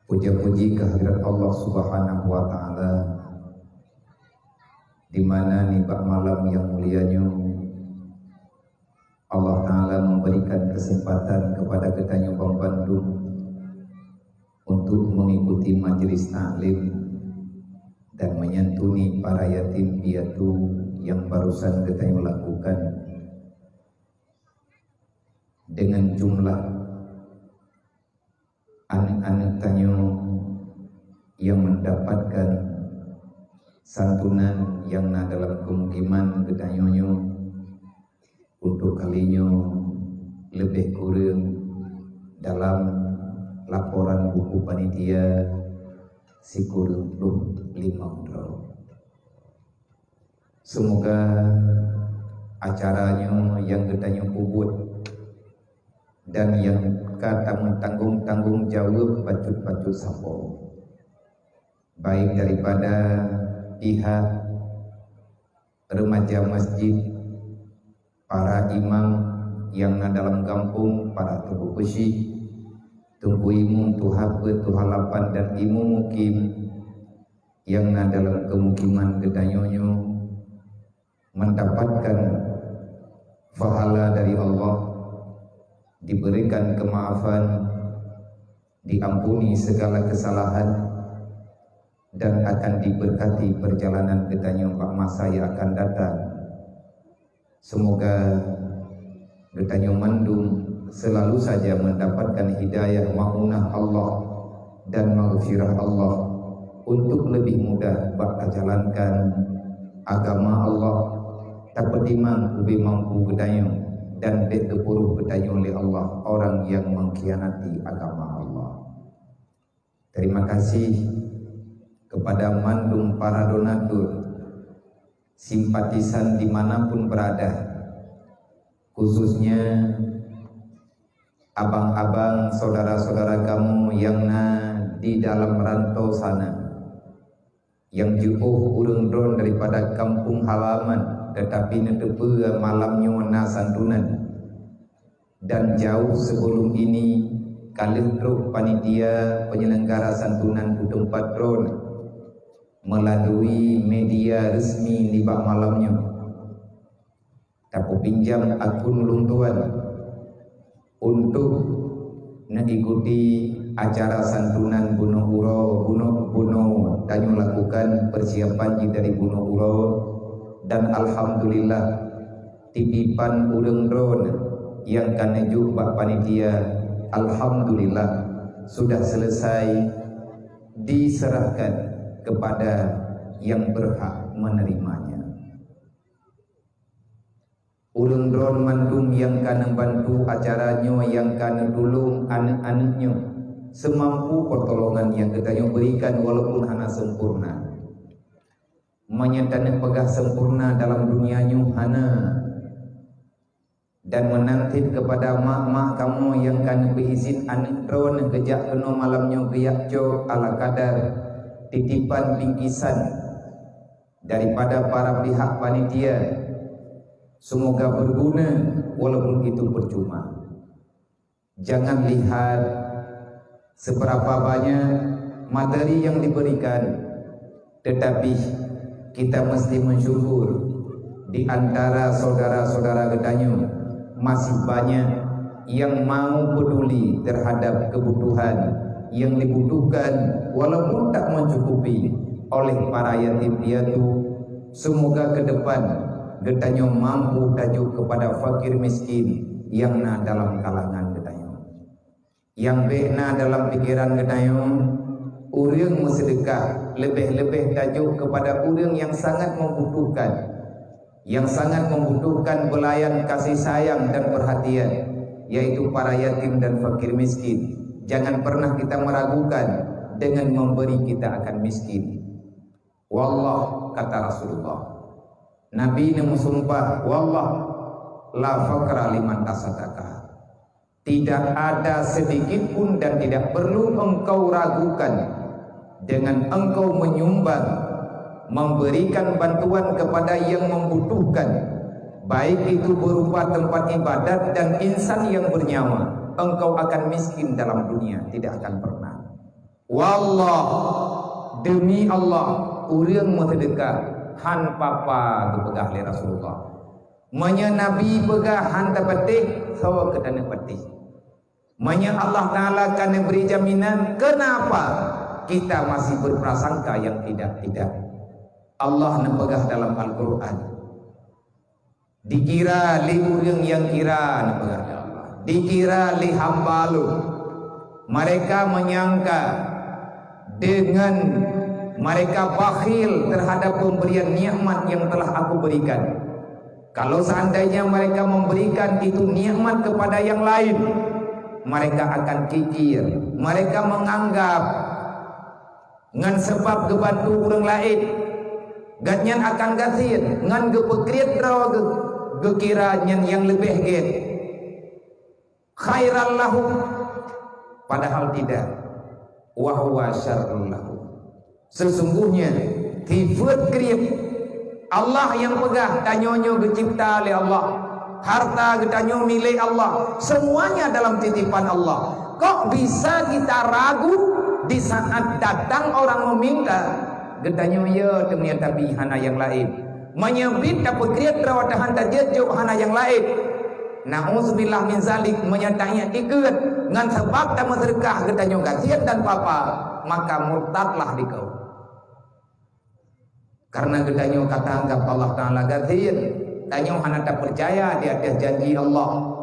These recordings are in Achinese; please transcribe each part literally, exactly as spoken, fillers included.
Puja-puji kehadirat Allah Subhanahu wa Ta'ala, di mana nibak malam nyang mulia nyoe, Allah Ta'ala memberikan kesempatan kepada geutanyoe banmandum untuk mengikuti majlis taklim dan menyantuni para yatim piatu yang barusan geutanyoe lakukan, dengan jumlah aneuk-aneuk tanyoe yang mendapatkan santunan yang na dalam keumukiman geutanyoe nyoe, untuk kali nyoe leubeh kureueng dalam laporan buku panitia sikureueng ploh limong droe. Seumoga acara nyoe nyang geutanyoe peubuet dan nyang ka tameutanggong-tanggong jaweueb bacut-bacut sapo, baik daripada pihak remaja masjid, para imam nyang na dalam gampông, para teungku peusyik, teungku imum, tuha peuet, tuha lapan, dan imum mukim nyang na dalam keumukiman geutanyoe nyoe, mendapatkan pahala dari Allah, diberikan kemaafan, diampuni segala kesalahan, dan akan diberkati perjalanan geutanyoe bak masa yang akan datang. Semoga geutanyoe mandum selalu saja mendapatkan hidayah maunah Allah dan maghfirah Allah untuk lebih mudah bak tajalankan agama Allah, tapeutimang ubé mampu geutanyoe dan bék geupuruh geutanyoe lé Allah orang yang mengkhianati agama Allah. Terima kasih kepada mandum para donatur, simpatisan dimanapun berada, khususnya abang-abang, saudara-saudara kamu yang na di dalam rantau sana, yang jiôh ureuëng droen daripada kampung halaman, tetapi neuteupeue malam nyoe na santunan. Dan jauh sebelum ini, ka lheueh trok panitia penyelenggara santunan u teumpat droen melalui media resmi nibak malam nyoe. Tapeupinjam akun ulôn tuan untuk mengikuti acara santunan bunoe uroe, bunoe, bunoe tanyoe lakukan persiapan jih dari bunoe uroe, dan alhamdulillah, titipan ureuëng droen nyang ka neujok bak panitia, alhamdulillah, sudah selesai diserahkan kepada yang berhak menerimanya. Ureuëng droen mandum nyang ka neubantu acara nyoe, nyang ka neutulông aneuëk-aneuëk nyoe, seumampu pertolongan nyang geutanyoe berikan walaupun hana sempurna. Meunyoe taneuk peugah sempurna dalam dunia nyoe hana. Dan meunan cit keupada mak-mak kamoe nyang ka neupeuizin aneuëk droen geujak keunoe malam nyoe geujak cok ala kadar titipan bingkisan daripada para pihak panitia. Semoga berguna walaupun itu percuma. Jangan lihat seberapa banyak materi yang diberikan, tetapi kita mesti mensyukur di antara saudara-saudara geutanyoe masih banyak yang mau peduli terhadap kebutuhan yang dibutuhkan walaupun tak mencukupi oleh para yatim piatu. Semoga ke depan geutanyoe mampu tajok kepada fakir miskin yang na dalam kalangan geutanyoe. Nyang bék na dalam pikeran geutanyoe, ureuëng meuseudeukah leubeh-leubeh tajok kepada ureuëng nyang sangat membutuhkan, nyang sangat membutuhkan belayan kasih sayang dan perhatian, yaitu para yatim dan fakir miskin. Jangan pernah kita meragukan, dengan memberi kita akan miskin. Wallah, kata Rasulullah, Nabi neumeusumpah, "Wallah, la faqra liman tasaddaqa." Tidak ada sedikit pun dan tidak perlu engkau ragukan dengan engkau menyumbang, memberikan bantuan kepada yang membutuhkan, baik itu berupa tempat ibadat dan insan yang bernyawa, engkau akan miskin dalam dunia, tidak akan pernah. Wallah, demi Allah, ureuëng meuseudeukah han papa geupeugah lé Rasulullah. Meunyoe Nabi peugah han tapatéh, soe keu taneuk patéh? Meunyoe Allah Taala ka neubri jaminan, kenapa kita masih berprasangka yang tidak-tidak? Allah neupeugah dalam Al-Quran, dikira lé ureuëng nyang kira, neupeugah lé Allah, dikira lé hamba Lôn. Mereka menyangka dengan mereka bakhil terhadap pemberian nikmat yang telah Aku berikan. Kalau seandainya mereka memberikan itu nikmat kepada yang lain, mereka akan kikir. Mereka menganggap ngon sabab geubantu ureuëng laén, gobnyan akan gasien ngon geupeukriet droe geu-, geukira nyan nyang leubeh gét. Khairal lahum, padahal tidak, wa huwa syarrul lahum. Sesungguhnya, sifeuet kriet Allah nyang peugah tanyoe nyoe geucipta lé Allah, harta geutanyoe milék Allah, semuanya dalam titipan Allah. Kok bisa kita ragu di saat datang orang meminta? Geutanyoe yo teumiyah tabi hana nyang laén. Meunyoe bit tapeukriet droe tahan tajeuet jok hana nyang laén. Na'udzubillah min zalik, meunyoe tangieng ikeuet ngon sabab tameuseudeukah geutanyoe gasien dan papa, maka murtadlah dikeue. Karena geutanyoe ka taanggap Allah Taala gasien, tanyoe hana tapeucaya di ateueh janji Allah.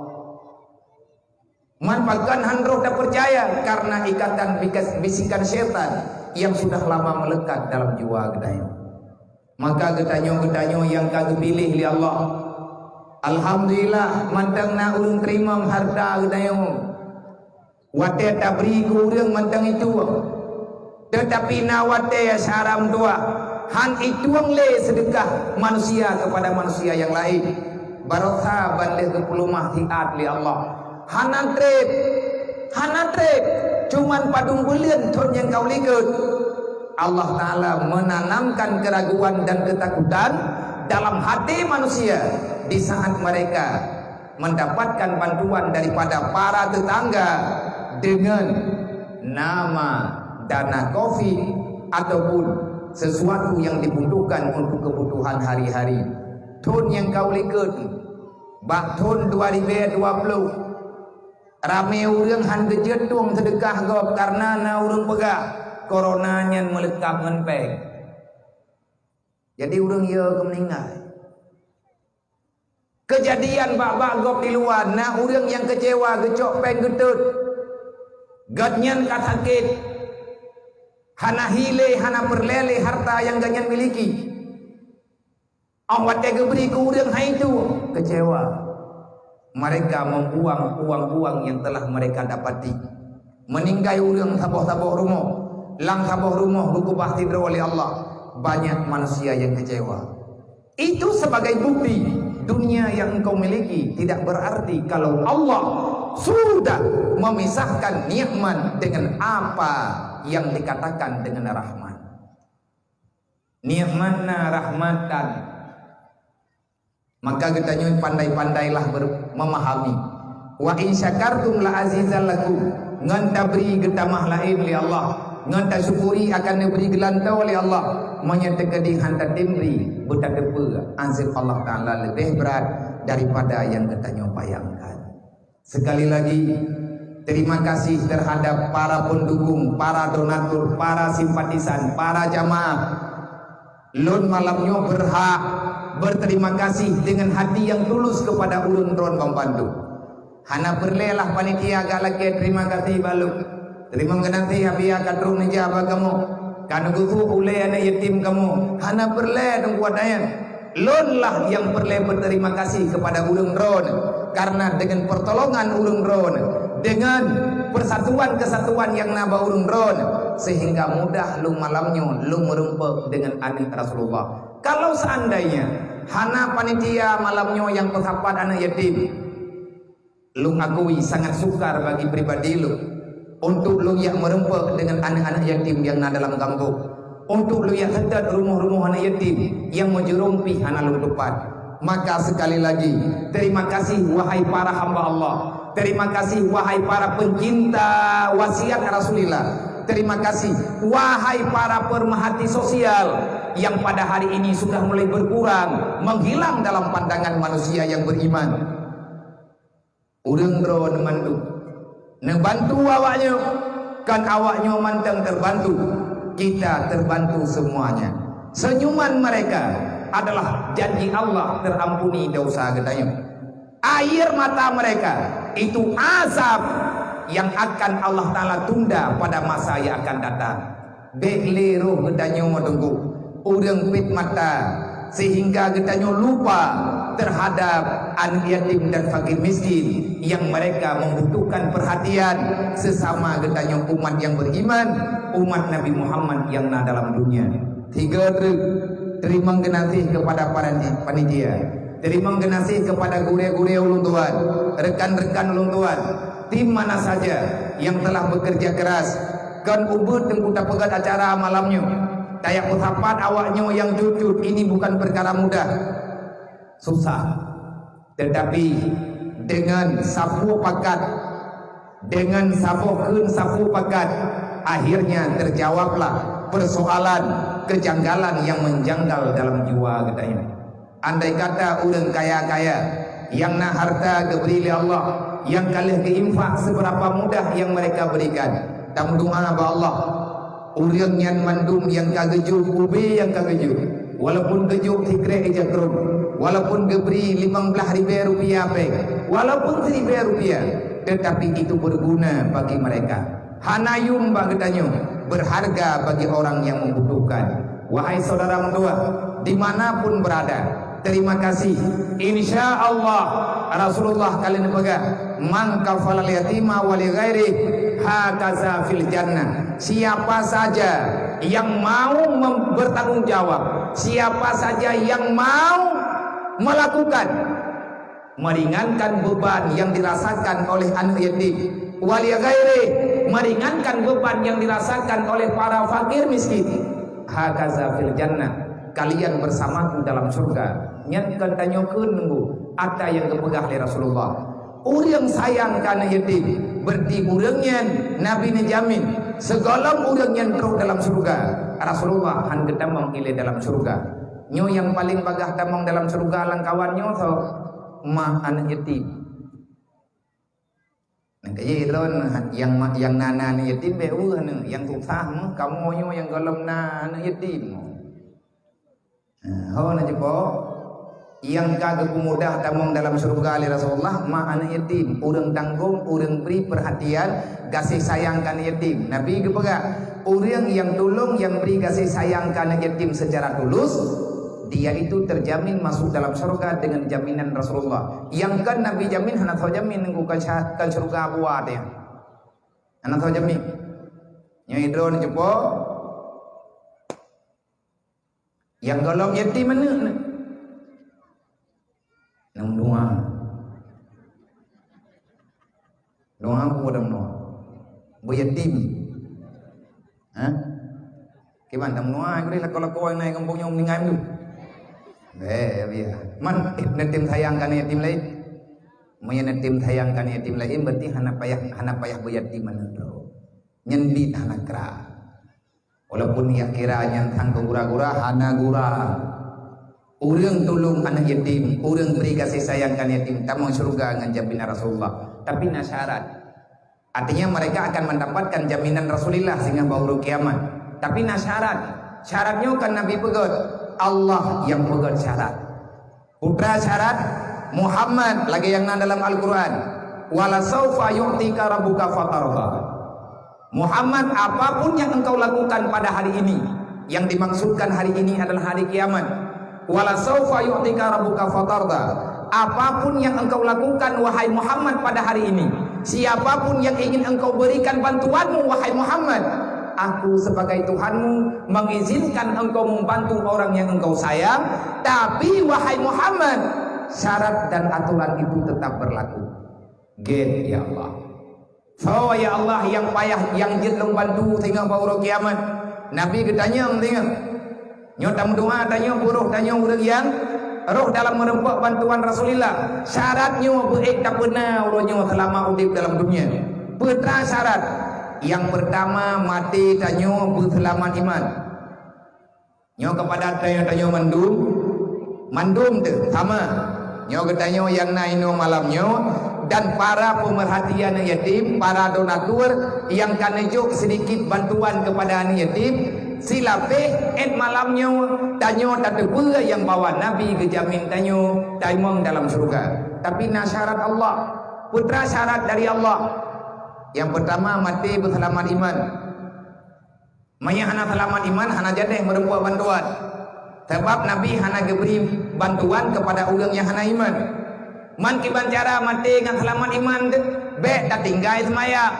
Man pakon han roh tapeucaya? Karena ikatan bikas-, bisikan syaitan yang sudah lama melekat dalam jiwa geutanyoe. Maka geutanyoe-geutanyoe nyang ka geupiléh lé Allah, alhamdulillah, mantong na ureuëng teurimong harta geutanyoe. Watée tabri keu ureuëng mantong itueng, teutapi na watée syara meutuah, han itueng lé seudeukah manusia keupada manusia nyang laén. Barosa ban lheueh geupeulumah siat lé Allah. Hana treb, hana treb, cuman padum buleuen thon nyang ka u likot. Allah Taala menanamkan keraguan dan ketakutan dalam hati manusia di saat mereka mendapatkan bantuan daripada para tetangga dengan nama dana covid ataupun sesuatu yang dibutuhkan untuk kebutuhan hari-hari. Thon nyang ka u likot, bak thon dua ribée dua ploh, ramé ureuëng han geujeuet tueng seudeukah gob karena na ureuëng peugah, corona nyan meuleukab ngon péng. Jadi ureuëng yo keu meuninggai. Keujadian bak-bak gob di luwa, na ureuëng nyang keucewa geucok péng geutot. Gobnyan ka sakét, hana hi lé, hana peureulée lé harta nyang gobnyan miliki. Óh watée geubri keu ureuëng hai tu, keucewa. Mereka membuang uang-uang yang telah mereka dapati. Meuninggai ureuëng saboh-saboh rumoh, lam saboh rumoh geukeubah sidroe lé Allah, banyak manusia yang kecewa. Itu sebagai bukti, dunia yang engkau miliki tidak berarti kalau Allah sudah memisahkan nikmat dengan apa yang dikatakan dengan rahmat. Nikmat na rahmat tan. Maka geutanyoe pandai-pandailah ber-, memahami. "Wa in syakartum la azidannakum." Ngon tabri geutamah laén lé Allah, ngon tasyukuri akan neubri geulantoe lé Allah. Meunyoe teukeudi han tatem bri, beutateupeue azab Allah Taala leubeh brat daripada nyang geutanyoe bayangkan. Sekali lagi, terima kasih terhadap para pendukung, para donatur, para simpatisan, para jamaah. Lôn malam nyoe berhak berterima kasih dengan hati yang tulus kepada ulôn droen banmandum. Hana peureulée lah panitia galakée terima kasih bak lôn. Terima kasih Abi ka trok neujak bak kamoe. Ka neugeusuek ulée aneuëk yatim kamoe. Hana peureulée Teungku Dayan. Lôn lah nyang peureulée berterima kasih kepada ureuëng droen, karena dengan pertolongan ureuëng droen, dengan persatuan kesatuan nyang na bak ureuëng droen, sehingga mudah lôn malam nyoe lôn meurumpok dengan aneuëk Rasulullah. Kalau seandainya hana panitia malam nyoe nyang peusapat aneuëk yatim, lôn akui sangat sukar bagi pribadi lôn untuk lôn jak meurumpok dengan aneuëk-aneuëk yatim nyang na dalam gampông, untuk lôn jak seutôt rumoh-rumoh aneuëk yatim nyang meujurông pih hana lôn tupat. Maka sekali lagi, terima kasih wahai para hamba Allah, terima kasih wahai para pencinta wasiat Rasulullah, Terima kasih, wahai para pemerhati sosial yang pada hari ini sudah mulai berkurang, menghilang dalam pandangan manusia yang beriman. Ureuëng droe neumandum, neubantu awaknyoe, kon awaknyoe mantong terbantu, kita terbantu semuanya. Senyuman mereka adalah janji Allah terampuni dosa geutanyoe. Air mata mereka itu azab yang akan Allah Ta'ala tunda pada masa yang akan datang. Bék lé roh geutanyoe teungku, ureuëng pét mata, sehingga geutanyoe lupa terhadap aneuk yatim dan fakir miskin yang mereka membutuhkan perhatian sesama geutanyoe umat yang beriman, umat Nabi Muhammad yang na dalam dunia. Tiga truk, teurimong geunaséh kepada para panitia, teurimong geunaséh kepada gurée-gurée ulôn tuan, rekan-rekan ulôn tuan, tim mana saja yang telah bekerja keras, kon ubit teungku tapeugét acara malam nyoe. Tajak peusapat awak nyoe nyang jujur, ini bukan perkara mudah. Susah. Tetapi dengan sapeue pakat, dengan saboh kheun sapeue pakat, akhirnya terjawablah persoalan kejanggalan yang menjanggal dalam jiwa geutanyoe. Andai kata ureuëng kaya-kaya nyang na harta geubri lé Allah, nyang ka lheueh geuinfak seberapa mudah nyang mereka berikan, tameudoa bak Allah, ureuëng nyan mandum nyang ka geujok, ubé nyang ka geujok, walaupun geujok sikrek ija krueng, walaupun geubri limong blaih ribée rupiah péng, walaupun siribée rupiah, tetapi itu berguna bagi mereka. Hana yum bak geutanyoe, berharga bagi orang yang membutuhkan. Wahai saudara meutuah, di mana pun berada, terima kasih. Insya Allah, Rasulullah ka lheueh neupeugah, "Man kafalal yatima wa li ghairi, hakaza fil jannah." Siapa saja yang mau mem-, bertanggung jawab, siapa saja yang mau melakukan, meringankan beban yang dirasakan oleh aneuk yatim, wa li ghairi, meringankan beban yang dirasakan oleh para fakir miskin. Hakaza fil jannah, kalian bersamaku dalam surga. Nyan kon tanyoe kheun nunggu, ata nyang geupeugah lé Rasulullah. Ureuëng sayang keu aneuk yatim, berarti ureuëng nyan Nabi neujamin, sigohlom ureuëng nyan troh dalam surga. Rasulullah han geutamong ilée dalam surga. Nyoe nyang paleng bagaih tamong dalam syeuruga lam kawan nyoe soe? Ma aneuk yatim. Nyang keu jih droe nyang ma-, nyang na, na aneuk yatim bék ureuëng aneuk, nyang susah meuh kamoe nyoe nyang gohlom na aneuk yatim. Nah, ho na jeupo, nyang ka geupeumudah tamong dalam syeuruga lé Rasulullah, ma aneuk yatim, ureuëng tanggong, ureuëng bri peurhatian, gaséh sayang keu aneuk yatim. Nabi geupeugah, ureuëng nyang tulông, nyang bri gaséh sayang keu aneuk yatim secara tulus, dia itu terjamin masuk dalam syurga dengan jaminan Rasulullah. Nyang kon Nabi jamin hana soe jamin nunggu kon sya-, kon syurga buat ya. Hana soe jamin. Nyoe idroe neucupo, nyang gohlom yatim aneuk nyoe. Nyang dua. Doa peue dan doa? Beuyatim. Ha? Kiban tam doa, gurih lako-lako nyang naik gampông nyang meuninggai tu. Eh, ya biar. Man, eh, neutim sayang keu aneuk yatim laén. Meunyoe neutim sayang keu aneuk yatim laén, berarti hana payah, hana payah beuyatim aneuk droe. Nyan bit hana kra. Walaupun jak kira nyan sang keu gura-gura, hana gura. Ureuëng tulông aneuk yatim, ureuëng bri gaséh sayang keu aneuk yatim, tamong syeuruga ngon jaminan Rasulullah. Tapi na syarat. Artinya, mereka akan mendapatkan jaminan Rasulullah singoh bak uroe kiamat. Tapi na syarat. Syarat nyoe kan Nabi peugét, Allah nyang peugét syarat. Peue syarat, Muhammad, lagée nyang na dalam Al-Quran, "Wala saufa yu'tika rabbuka fatarda." Muhammad, apapun yang engkau lakukan pada hari ini, yang dimaksudkan hari ini adalah hari kiamat. "Wala saufa yu'tika rabbuka fatarda." Apapun yang engkau lakukan, wahai Muhammad, pada hari ini, siapapun yang ingin engkau berikan bantuanmu, wahai Muhammad, Aku sebagai Tuhanmu mengizinkan engkau membantu orang yang engkau sayang, tapi, wahai Muhammad, syarat dan aturan itu tetap berlaku. Gét, ya Allah. Soe, ya Allah, nyang payah, nyang jeuet lôn bantu singoh bak uroe kiamat? Nabi geutanyong singoh. Nyoe tameudoa tanyoe, buroh tanyoe ureuëng nyang roh dalam meureumpok bantuan Rasulullah. Syarat nyoe beuék tapeuna uroe nyoe seulama udeb dalam dunia. Peue syarat? Nyang peurtama, maté tanyoe beuseulamat iman. Nyoe keupada tanyoe-tanyoe mandum, mandum teuh sama. Nyoe geutanyoe nyang na inoe malam nyoe dan para pemerhati aneuk yatim, para donatur nyang ka neujok seudikit bantuan keupada aneuk yatim, silapeh 'et malam nyoe tanyoe tateupeue nyang bahwa Nabi geujamin tanyoe tamong dalam syeuruga. Tapi na syarat Allah. Peue teuma syarat dari Allah? Nyang peurtama, maté beuseulamat iman. Meunyoe hana seulamat iman, hana jadeh meureumpok bantuan. Sabab Nabi hana geubri bantuan keupada ureuëng nyang hana iman. Man kiban cara maté ngon seulamat iman teuh, bék tatinggai seumayang.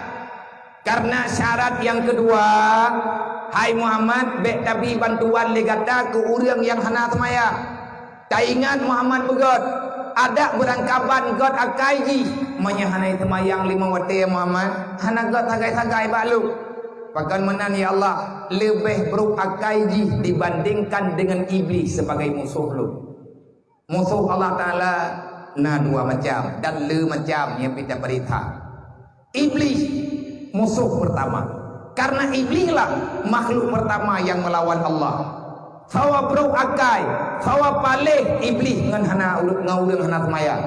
Kareuna syarat nyang keudua, hai Muhammad, bék tabri bantuan lé gata keu ureuëng nyang hana seumayang. Taingat Muhammad beugöt, adak beurangkaban göt akai jih. Meunyoe hana seumayang limong watée Muhammad, hana göt sagai-sagai bak lôn. Pakon meunan, ya Allah, leubeh brok akai jih dibandingkan deungon Iblih sebagai musoh lôn. Musoh Allah Taala na dua macam dan le macam nyang pih tapeurintah. Iblih, musoh peurtama. Kareuna Iblih lah makhluk peurtama nyang meulawan Allah. Sawa brok akai, sawa paléh Iblih ngon hana ureuëng, ngon ureuëng hana seumayang.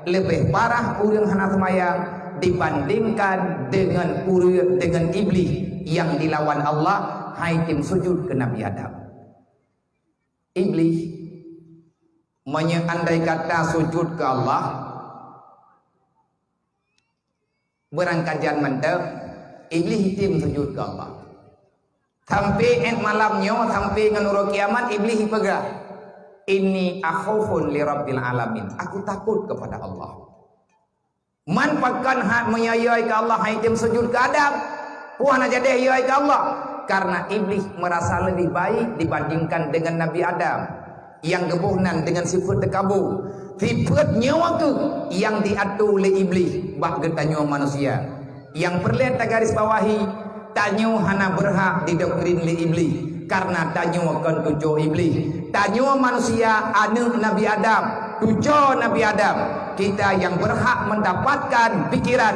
Leubeh parah ureuëng hana seumayang dibandingkan deungon ureuëng, deungon Iblih nyang dilawan Allah, hai tem sujud keu Nabi Adam. Iblih, meunyoe andai kata sujud keu Allah, beurangkajan mantong, Iblih item sujud keu Allah. Sampai 'et malam nyoe, sampai ngon uroe kiamat, Iblih ipeugah, "Inni akhafun li Rabbil Alamin." Aku takut kepada Allah. Man pakon hak meunyoe keu Allah hai tem sujud keu Adam. Puah na jadeh yoi keu Allah. Karena Iblih merasa lebih baik dibandingkan dengan Nabi Adam. Nyang geuboh nan dengan sifat teukabu. Sifat nyoe keuh nyang diatur lé Iblih bak geutanyoe manusia. Nyang peureulée tagaris bawahi, tanyoe hana beurhak didoktrin lé Iblih, karena tanyoe kon tuco Iblih. Tanyoe manusia, aneuk Nabi Adam, tuco Nabi Adam. Kita yang berhak mendapatkan pikiran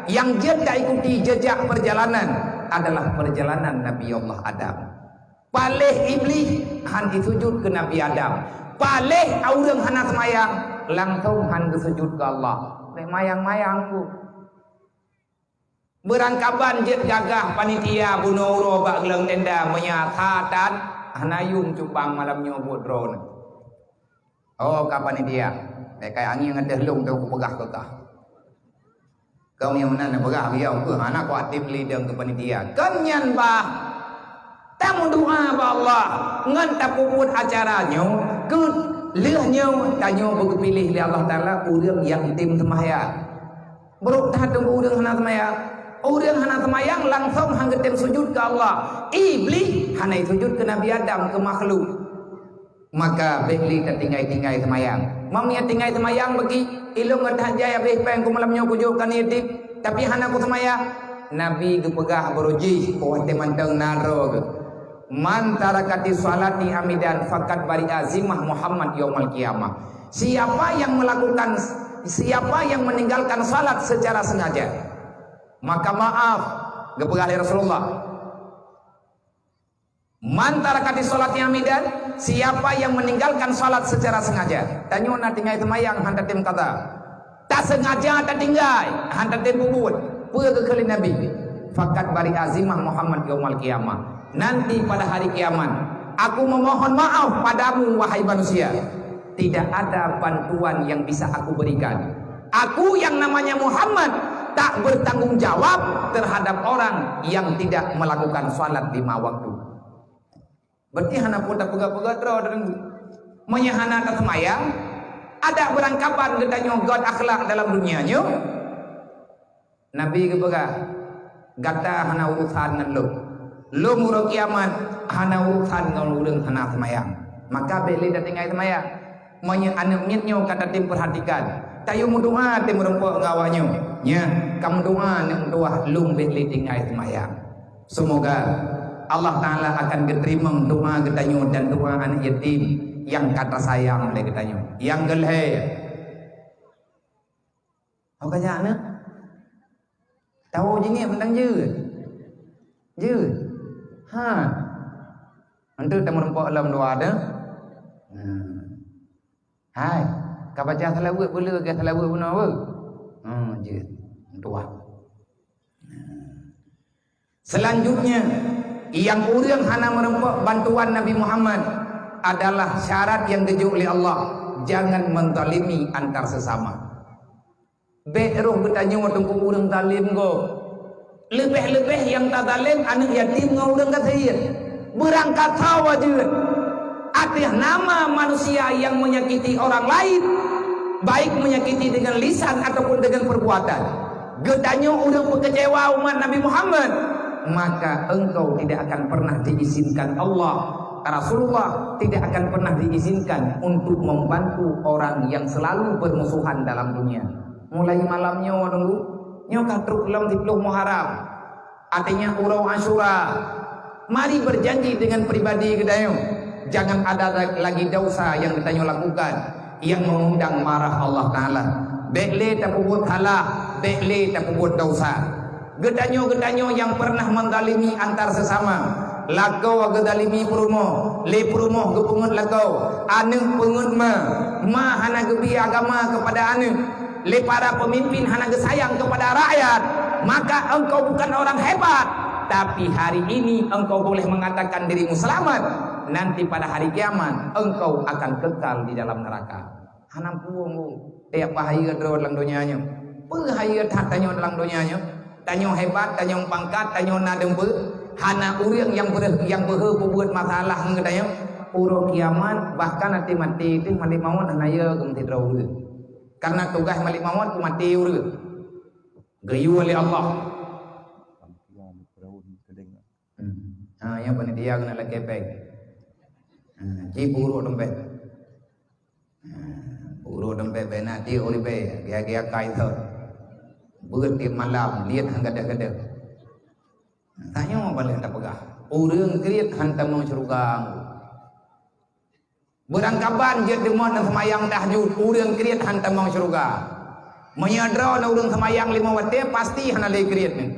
yang jeuet taikuti jejak perjalanan adalah perjalanan Nabi Allah Adam. Paléh Iblih han disujud keu Nabi Adam. Paléh ureuëng hana seumayang, langsong han geusujud keu Allah. Mayang-mayang tu. Beurangkaban jeuet gagah panitia bunoe uroe bak gleueng tenda, meunyoe sa tan hana yum cupang malam nyoe buet droeneuh. Oh, ka panitia, bèk kai angén ateueh lông teuh kupeugah keu kah. Keu meunyoe meunan neupeugah biyeu keuh hana kuatem lidang keu panitia. Kon nyan bah, tameudoa bak Allah ngon tapeubuet acara nyoe keu lheueh nyoe tanyoe beugeupiléh lé Allah Taala ureuëng nyang tem seumayang. Brok that teungku ureuëng hana seumayang. Ureuëng hana seumayang langsong han geutem sujud keu Allah. Iblih hana sujud keu Nabi Adam, keu makhluk. Maka bék lé tatinggai-tinggai seumayang. Meunyoe tinggai seumayang bagi, ilong ngon that jai habéh péng ku malam nyoe kujok keu aneuk yatim, tapi hana kuseumayang. Nabi geupeugah baroe jih, watée mantong na droe geuh. "Man tarakati sholati amidan faqad bari'a zimmah Muhammad yaumal qiyamah." Siapa yang melakukan, siapa yang meninggalkan salat secara sengaja, maka maaf, geupeugah lé Rasulullah. "Man tarakati sholati amidan," siapa yang meninggalkan salat secara sengaja. Tanyoe na tinggai seumayang han tatem qadha. Tasengaja tatinggai, han tatem peubuet. Peue geukheun lé Nabi? "Faqad bari'a zimmah Muhammad yaumal qiyamah." Nanti pada hari kiamat, aku memohon maaf padamu, wahai manusia. Tidak ada bantuan yang bisa aku berikan. Aku yang namanya Muhammad tak bertanggung jawab terhadap orang yang tidak melakukan salat lima waktu. Berarti hana pun tapeugah-peugah droe deungon. Meunyoe hana taseumayang, adak beurangkaban geutanyoe göt akhlak dalam dunia nyoe. Nabi geupeugah, "Gata hana urusan ngon lôn. Lôn uroe kiamat hana urusan ngon ureuëng hana seumayang." Maka bék lé tatinggai seumayang. Meunyoe aneuk miet nyoe ka tatem peurhatikan, tayue meudoa teumeureumpok ngon awak nyoe. Nyan, ka meudoa aneuk meutuwah lôn bék lé tinggai seumayang. Semoga Allah Taala akan geuteurimong doa geutanyoe dan doa aneuk yatim nyang ka tasayang lé geutanyoe. Nyang keulhée, ho ka jak aneuk? Tawoe jingek mantong jeuet. Jeuet. Ha. Untuk tameureumpok lom dua dah. Hmm. Hai, ka baca salawat beu le, ka salawat bunoe beu. Hmm, jeuet. Tuah. Selanjutnya, yang ureuëng hana meureumpok bantuan Nabi Muhammad adalah syarat yang geujok lé Allah, jangan menzalimi antar sesama. Bék roh geutanyoe teungku ureuëng zalim go. Leubeh-leubeh nyang tazalém aneuëk yatim ngon ureuëng gasien. Beurangkat sawa jeuet. Ateueh nama manusia yang menyakiti orang lain, baik menyakiti dengan lisan ataupun dengan perbuatan. Geutanyoe ureuëng peukecewa umat Nabi Muhammad, maka engkau tidak akan pernah diizinkan Allah, Rasulullah tidak akan pernah diizinkan untuk membantu orang yang selalu bermusuhan dalam dunia. Mulai malam nyoe nunggu, nyoe ka trok lom siplôh Muharram. Artinya uroe Asyura. Mari berjanji dengan pribadi geutanyoe, jangan ada lagi dosa yang geutanyoe lakukan yang mengundang marah Allah Taala. Bék lé tapeubuet salah, bék lé tapeubuet dosa. Geutanyoe-geutanyoe nyang pernah menzalimi antar sesama, lakoe geuzalimi peurumoh, lé peurumoh geupeungeut lakoe, aneuëk peungeut ma, ma hana geubri agama kepada aneuëk, lé para pemimpin hana geusayang kepada rakyat, maka engkau bukan orang hebat. Tapi hari ini engkau boleh mengatakan dirimu selamat, nanti pada hari kiamat engkau akan kekal di dalam neraka. Hana pueng tiep bahaya droe lam donya nyoe. Peue bahaya that tanyoe lam donya nyoe? Tanyoe hebat, tanyoe pangkat, tanyoe na deumpeue, hana ureuëng nyang beuhe-, nyang beuhe peubuet masalah ngon tanyoe. Uroe kiamat, bahkan até maté teuh malaikat maut hana yo geumeusidroe ureuëng. Karena tugaih malaikat maut keu maté ureuëng. Geuyue lé Allah. Hmm. Ha, nyang panitia keuneuk lakée péng. Ha, ci peuruek dompet. Ha, peuruek dompet bena ti uribée, gaya-gaya kai thon. Beuet tiep malam, liet han gadeh-gadeh. Tanyoe paléng tapeugah, ureuëng kriet han tamong syeuruga. Beurangkaban jeuet deungon seumayang tahajud, ureuëng kriet han tamong syeuruga. Meunyoe droeneuh ureuëng seumayang limong watée, pasti hana lé kriet nyan.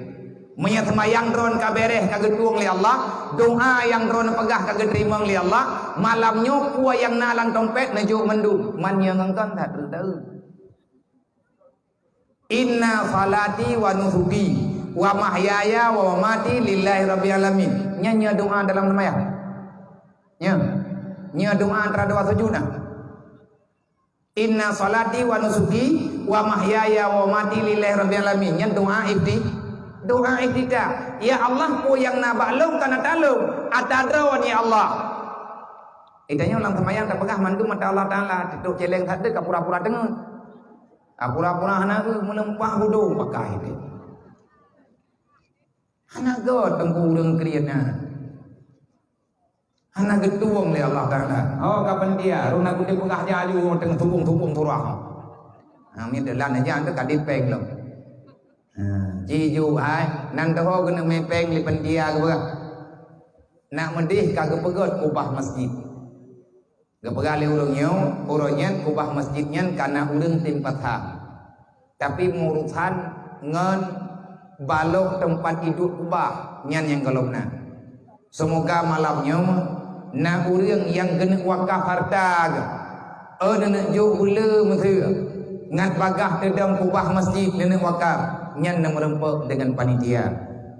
Meunyoe seumayang droeneuh ka béréh ka geutueng lé Allah, doá nyang droeneuh peugah ka geuteurimong lé Allah, malam nyoe peue nyang na lam dompet neujok mandum, man nyoe ngon kon that reuda. Inna salati wa nusuki wa mahyaya wa mamati lillahi rabbil alamin. Nyan nyoe doá dalam seumayang. Nyoe. Nyoe doá antara dua sujud nah. Inna salati wa nusuki wa mahyaya wa mamati lillahi rabbil alamin. Nyan doá ifti-, doá iftitah. Ya Allah, peue nyang na bak lôn ka na talôn, ata droeneuh ya Allah. Itanyoe lam seumayang tapeugah mandum ata Allah Taala, teutok céléng that deuh ka pura-pura deungoe. Ah, pura-pura hana eu meuleumpah hudong pakai teuh. Hana göt teungku ureuëng kriet nyan. Hana geutueng lé Allah Taala. Oh, ka panitia, runa geude peugah jaju teung tubong-tubong surah. Ha, mi dalam aja tu ka dipeng lom. Ha, jiju hai, nan toho geuneuk mé péng lé panitia geupeugah. Nak meudeh ka geupeugöt kubah masjid. Geupeugah lé ureuëng nyoe, uroe nyan kubah masjid nyan ka na ureuëng tem pathang. Tapi meurusan ngon balok teumpat iduek kubah nyan nyang gohlom na. Seumoga malam nyoe na ureuëng nyang geuneuk wakaf hareuta geuh, eu neuneuk jok beuleu meuseue, ngat bagaih teudong kubah masjid neuneuk wakaf, nyan neumeureumpok deungon panitia.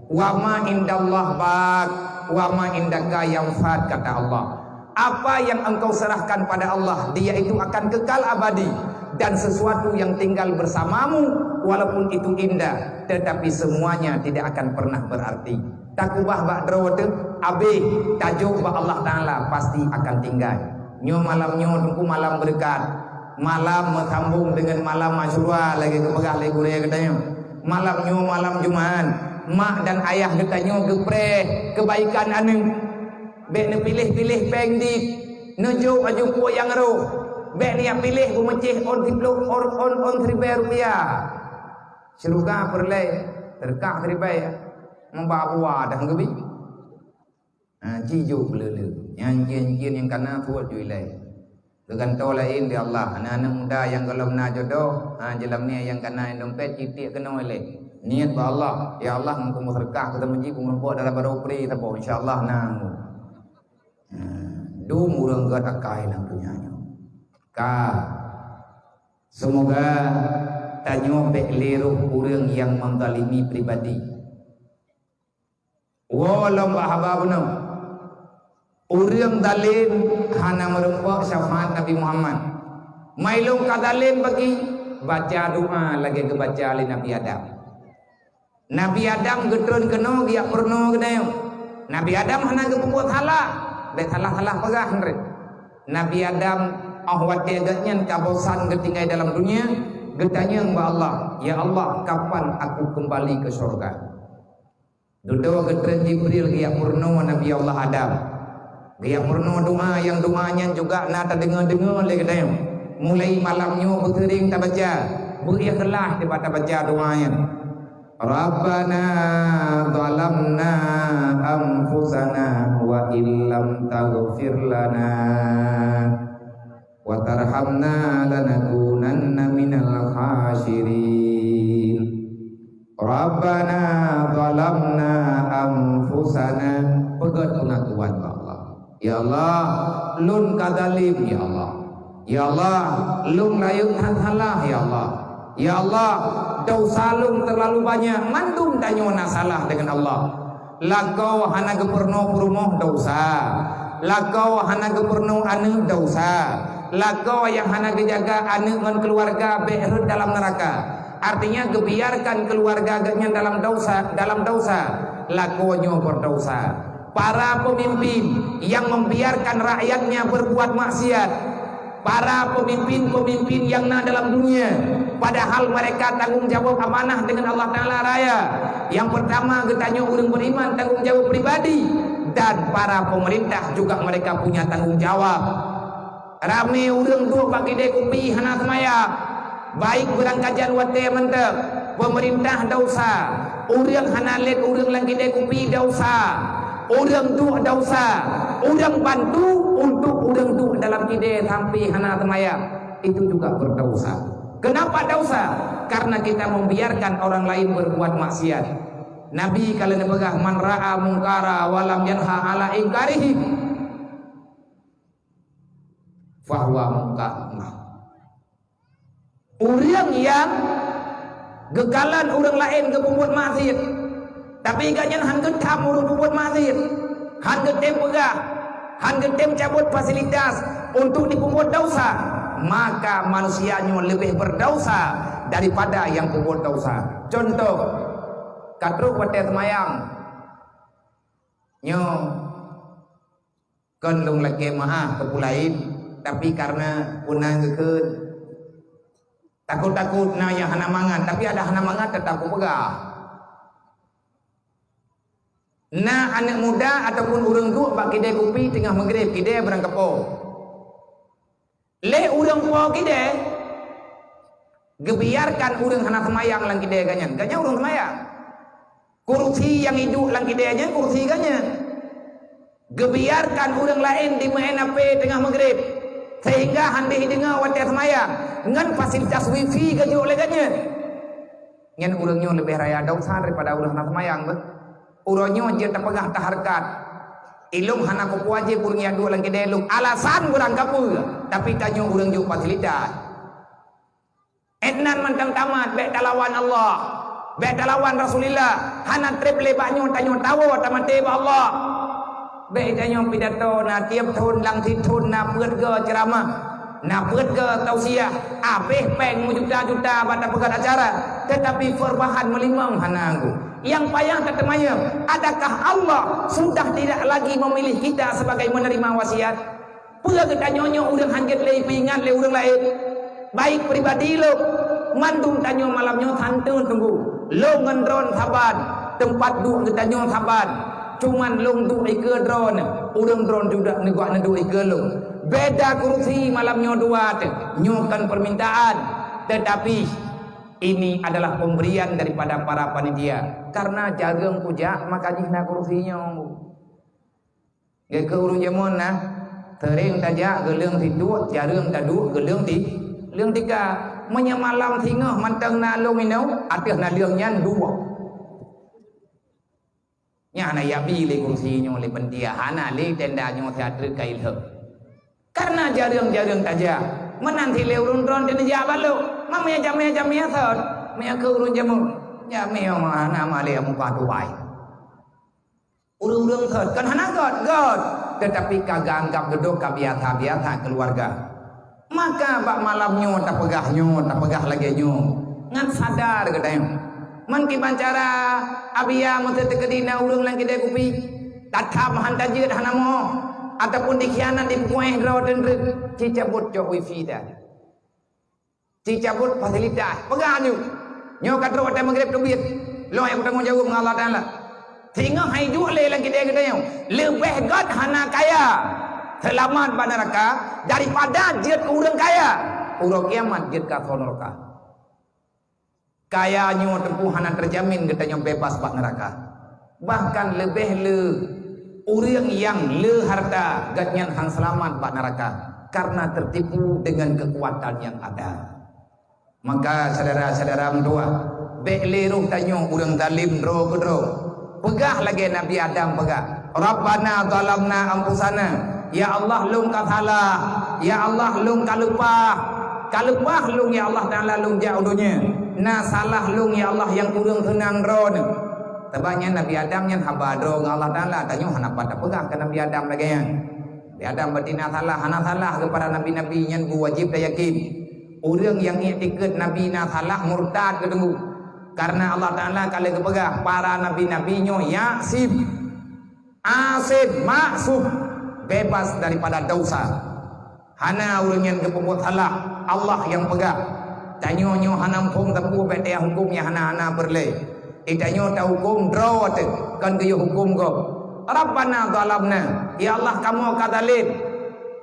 Wa ma indallah baq, wa ma indaka yanfad, kata Allah. Apa yang engkau serahkan pada Allah, Dia itu akan kekal abadi, dan sesuatu yang tinggal bersamamu, walaupun itu indah, tetapi semuanya tidak akan pernah berarti. Takubah bak droe teuh, abéh tajok bak Allah Taala pasti akan tinggai. Nyoe malam nyoe teungku malam beureukat. Malam meusambong deungon malam Asyura lagée geupeugah lé gurée geutanyoe. Malam nyoe malam Jumat, mak dan ayah geutanyoe geupreh keubaikan aneuëk. Bék neupiléh-piléh péng dit, neujok aju peue nyang roh. Bék neupiléh beumeucéh ôn siplôh ôn, ôn, ôn siribée rupiah. Syeuruga peureulée teureukah siribée, meuba buah dah geubi. Ha, ci jok beuleu-leu. Nyang jén-jén nyang kana peuet ju ilée. Geugantoe laén di Allah. Aneuk-aneuk muda nyang gohlom na jodoh, ha, jeulamé nyang kana dompet, ci tiek keunoe ilée. Niet bak Allah, "Ya Allah, ngon kumeuseudeukah keu teumeuji kumeureumpok dalam barô pri saboh, insya Allah na." Nah, dum ureuëng gét akai lam donya nyoe. Ka. Seumoga tanyoe bék lé roh ureuëng nyang menzalimi pribadi. Woe lom bak haba bunoe. Ureuëng zalem hana meureumpok syafaat Nabi Muhammad. Mai lôn ka zalem bagi, baca doa lagée geubaca lé Nabi Adam. Nabi Adam geutreun keunoe geujak peurunoe geutanyoe. Nabi Adam hana geupeubuet salah, bék salah-salah peugah nreuh. Nabi Adam, óh watée geuhnyan ka bosan geutinggai dalam dunia, geutanyong bak Allah, "Ya Allah, kapan aku kembali ke syurga?" Dudoe geutreun Jibril geujak peurunoe Nabi Allah Adam. Geujak peurunoe doa nyang doa nyan juga na tadeungoe-deungoe lé geutanyoe. Mulai malam nyoe beuseuring tabaca, beu-ikhlaih dipat tabaca doa nyan. Rabbana zalamna anfusana wa illam taghfir lana wa tarhamna lanakunanna minal khasirin. Rabbana zalamna anfusana, peugét peungakuan bak Allah. Ya Allah, lôn ka zalim, ya Allah. Ya Allah, lôn rayeuk that salah, ya Allah. Ya Allah, desya lôn teulalu banyak, mandum tanyoe na salah deungon Allah. Lakoe hana geupeurunoe peurumoh desya. Lakoe hana geupeurunoe aneuëk desya. Lakoe nyang hana geujaga aneuëk ngon keuluwarga bék rhot dalam neuraka. Artinya geubiarkan keuluwarga geuhnyan dalam desya, dalam desya. Lakoe nyoe beudesya. Para peumimpin nyang membiarkan rakyatnya berbuat maksiat, para peumimpin-peumimpin nyang na dalam dunia, padahal mereka tanggong jaweueb amanah deungon Allah Taala raya. Nyang peurtama geutanyoe ureuëng beriman tanggong jaweueb pribadi, dan para pemerintah juga mereka punya tanggong jawab. Ramé ureuëng duek bak kidée kupi hana seumayang, baik beurangkajan watée mantong, peumeurintah desya, ureuëng hana lét ureuëng lam kidée kupi desya, ureuëng duek desya, ureuëng bantu untuk ureuëng duek dalam kidée sampai hana seumayang, itu juga beudesya. Kenapa desya? Karena kita membiarkan orang lain berbuat maksiat. Nabi ka lheueh neupeugah, "Man ra'a munkara wa lam yanha ala inkarihi, fahuwa munkar." Ureuëng nyang geukalon ureuëng laén geupeubuet maksiat, tapi gobnyan hán geutam ureuëng peubuet maksiat, hán geutem peugah, hán geutem cabot fasilitas untuk jipeubuet desya, maka manusia nyoe leubeh beudesya daripada nyang peubuet desya. Contoh, ka trok watée seumayang, nyoe kon lôn lakée meu'ah keu peue laén, tapi kareuna peuna geukheun. Takot-takot na nyang hana mangat, tapi adak hana mangat teutap kupeugah. Na aneuëk muda ataupun ureuëng duek bak kidée kupi teungoh meugreb, kidée beurangkapo. Lé ureuëng po kidée, geubiarkan ureuëng hana seumayang lam kidée gobnyan. Gobnyan ureuëng seumayang. Kursi nyang iduek lam kidée nyan kursi gobnyan. Geubiarkan ureuëng laén jimeu'en H P teungoh meugreb, sehingga hán deuh jideungoe watée seumayang, ngon fasilitas wifi geujok lé gobnyan. Nyan ureuëng nyoe leubeh raya desya daripada ureuëng hana seumayang beuh. Uroe nyoe jeuet tapeugah tahareukat, "Ilôn hana kupuwajéb ureuëng nyang duek lam kidée lôn, alasan beurangkapeue, tapi tanyoe ureuëng jok fasilitas." Étnan mantong tamat, bék talawan Allah, bék talawan Rasulullah, hana treb lé bak nyoe tanyoe tawoe tamaté bak Allah. Bék tanyoe pidato na tieb thon lam sithon na peuet go ceuramah, na peuet go tausiah, abéh péng meujuta-juta bak tapeugét acara, teutapi peurbahan meulimong hana anggô. Nyang payah tateumanyong, adakah Allah sudah tidak lagi memilih kita sebagai menerima wasiat? Peue geutanyoe nyoe ureuëng hán jeuet lé peuingat lé ureuëng laén? Baik pribadi lôn, mandum tanyoe malam nyoe santeun teunggu. Lôn ngon droen saban, teumpat duek geutanyoe saban. Cuman lôn duek ikeue droen, ureuëng droen juga neugok neuduek ikeue lôn. Beda kursi malam nyoe dua teuh, nyoe kon peumintaan, teutapi ini adalah pemberian daripada para panitia. Karena jareueng kujak maka jih na kursi nyoe. Geukheun ureuëng jameun na, seuring tajak geuleueng situek, jareueng taduek geuleueng ti, leueng tika. Meunyoe malam singoh mantong na lôn inoe, ateueh naleueng nyan dua. Nyan hana yabi lé kursi nyoe lé panitia, hana lé tenda nyoe siat treuk ka ilheueh. Karena jareueng-jareueng tajak. Meunan silée ureuëng droe teuneujak bak lôn. Mamé jamé-jamé sot. Mé keu ureuëng jamé. Jamé hana malée muka tubai. Ureuëng-ureuëng sot kan hana göt, göt. Tetapi ka geuanggap dudoe ka biasa-biasa keluarga. Maka bak malam nyoe tapeugah nyoe, tapeugah lagée nyoe. Ngan sadar geutanyoe. Man kiban cara Abia meuseuti keudina ureuëng lam kidée kupi. Tatham han tajeuet hana mo, ataupun dikhianat dipeukuéh droe teuntreuk, cicabot cok wifi dah. Cicabot fasilitas, peugah nyoe. Nyoe ka trok watée maghrib teubiet. Lôn nyang kutanggong jaweueb ngon Allah Taala. Singoh hai duek lé lam kidée geutanyoe. Leubeh göt hana kaya, seulamat bak neuraka, daripada jeuet keu ureuëng kaya, uroe kiamat jeuet keu asoe neuraka. Kaya nyoe teupeu hana teujamin geutanyoe bebas bak neuraka. Bahkan leubeh le ureuëng nyang le harta, gobnyan han seulamat bak neuraka karena teutipu deungon keukuatan nyang ada. Maka syedara-syedara meutuwah, bék lé roh tanyoe ureuëng zalim droe keudroe. Peugah lagée Nabi Adam peugah, "Rabbana zalamna anfusana." Ya Allah, lôn ka salah. Ya Allah, lôn ka leupah. Ka leupah lôn, ya Allah Taala, lôn jak u donya. Na salah lôn, ya Allah, nyang kureueng seunang droeneuh. Sabab nyan Nabi Adam nyan haba droe ngon Allah Taala, tanyoe hana pat tapeugah keu Nabi Adam lagée nyan. Nabi Adam berarti na salah, hana salah keu para nabi-nabi nyan geuwajéb tayakin. Ureuëng nyang iktikeuet nabi na salah murtad geuteunggu. Karena Allah Taala ka lheueh geupeugah, para nabi-nabi nyoe yasin. Asin, maksum, bebas daripada dosa. Hana ureuëng nyang geupeubuet salah, Allah nyang peugah. Tanyoe nyoe hana muphom sapeue bék taya huköm nyang hana-hana peureulée. Di tanyoe tahuköm droe teuh, kon geuyue huköm gob. Rabbana zalamna, ya Allah, kamoe ka zalim.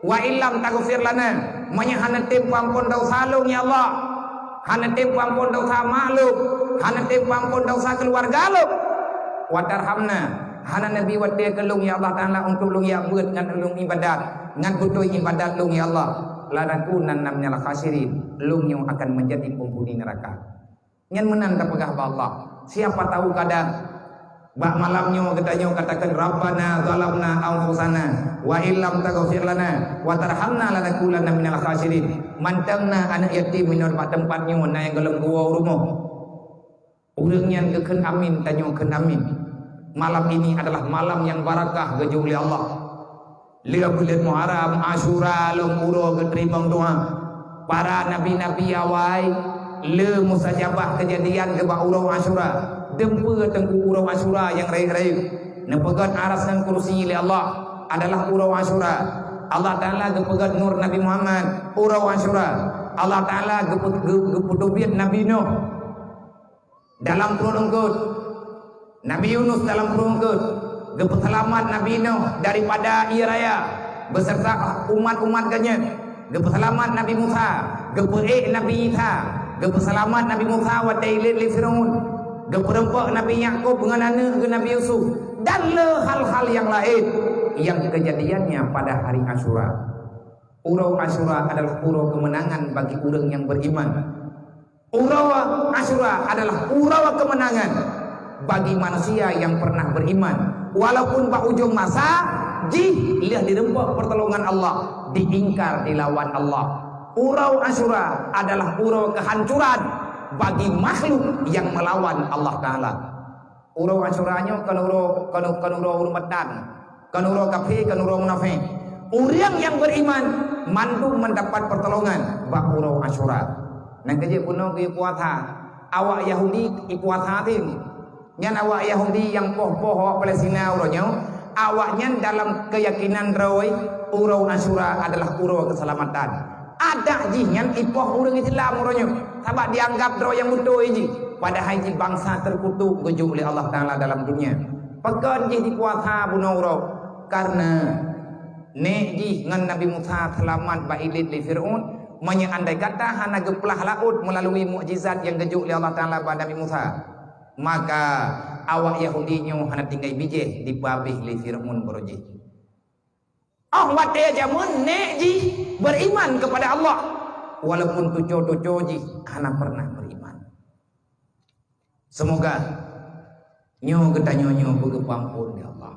Wa illam taghfir lana, meunyoe hana tem peuamphon dosa lôn, ya Allah. Hana tem peuamphon dosa mak lôn, hana tem peuamphon dosa keuluwarga lôn. Wa tarhamna, hana neubi watée keu lôn, ya Allah Taala, untuk lôn jak beuet ngon lôn iébadat, ngon beutôi iébadat lôn, ya Allah. Lanakunanna minal khasirin, lôn nyoe akan meunjadi peunghuni neuraka. Nyan meunan tapeugah bak Allah. Siapa tahu kadang bak malam nyoe geutanyoe katakan, "Rabbana zalamna anfusana wa illam taghfir lana wa tarhamna lanakunanna minal khasirin." Mantong na aneuëk yatim inoe bak teumpat nyoe na nyang gohlom geuwoe u rumoh. Ureuëng nyan geukheun amin, tanyoe kheun amin. Malam ini adalah malam nyang barakah geujok lé Allah. Lheueh buleuen Muharram, Asyura lom uroe geuteurimong doa. Para nabi-nabi awai le mustajabah keujadian geuh bak uroe Asyura. Deumpeue teungku uroe Asyura nyang rayeuk-rayeuk? Neupeugét aras ngon kursi lé Allah adalah uroe Asyura. Allah Taala geupeugét nur Nabi Muhammad uroe Asyura. Allah Taala geupeu-, geu-, geupeuteubiet Nabi Nuh dalam pruet eungkôt. Nabi Yunus dalam pruet eungkôt. Geupeuseulamat Nabi Nuh daripada ie raya beserta umat-umat geuh nyan. Geupeuseulamat Nabi Musa, geupeuék Nabi Isa, geupeuseulamat Nabi Musa watée ilét lé Firaun. Geupeureumpok Nabi Yakub ngon aneuëk geuh Nabi Yusuf dan le hal-hal nyang laén nyang keujadiannya pada hari Asyura. Uroe Asyura adalah uroe keumeunangan bagi ureuëng nyang beriman. Uroe Asyura adalah uroe keumeunangan bagi manusia nyang pernah beriman, walaupun bak ujong masa jih lheueh direumpok peurtolongan Allah, diingkar, dilawan Allah. Uroe Asyura adalah uroe keuhancuran bagi makhluk nyang meulawan Allah Taala. Uroe Asyura nyoe kon uroe, kon, kon uroe ureuëng meutan, kon uroe kafé, kon uroe munafék. Ureuëng nyang beriman mandum mendapat pertolongan bak uroe Asyura. Nyang keujeuet bunoe geupuasa, awak Yahudi ipuasa teuh. Nyan awak Yahudi nyang poh-poh awak Palestina uroe nyoe, awaknyan dalam keuyakinan droe uroe Asyura adalah uroe keuseulamatan. Adak jih nyan ipoh ureuëng Islam uroe nyoe, sabab dianggap droe nyang beutôi jih, padahai jih bansa teukutuk geujok lé Allah Taala dalam dunia. Pakon jih dipuasa bunoe uroe? Karena nék jih ngon Nabi Musa seulamat bak ilét lé Firaun. Meunyoe andai kata hana geuplah laôt meulalui mukjizat nyang geujok lé Allah Taala bak Nabi Musa, maka awak Yahudi nyoe hana tinggai bijéh dipeuhabéh lé Firaun baroe jih. Óh watée jameun nék jih beriman kepada Allah, walaupun tuco-tuco jih hana pernah beriman. Semoga nyoe geutanyoe nyoe beugeupampon lé Allah.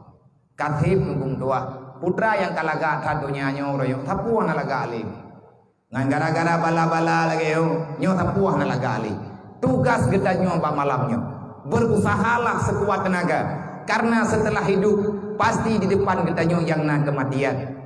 Kaseb ngon tuah, putra nyang ka lagak that donya nyoe uroe nyoe sapeue hana lagak lé. Ngon gara-gara bala-bala lagée nyoe, nyoe sapeue hana lagak lé. Tugas geutanyoe bak malam nyoe, berusahalah sekuat tenaga, karena setelah hidup pasti di depan geutanyoe nyang na keumatian.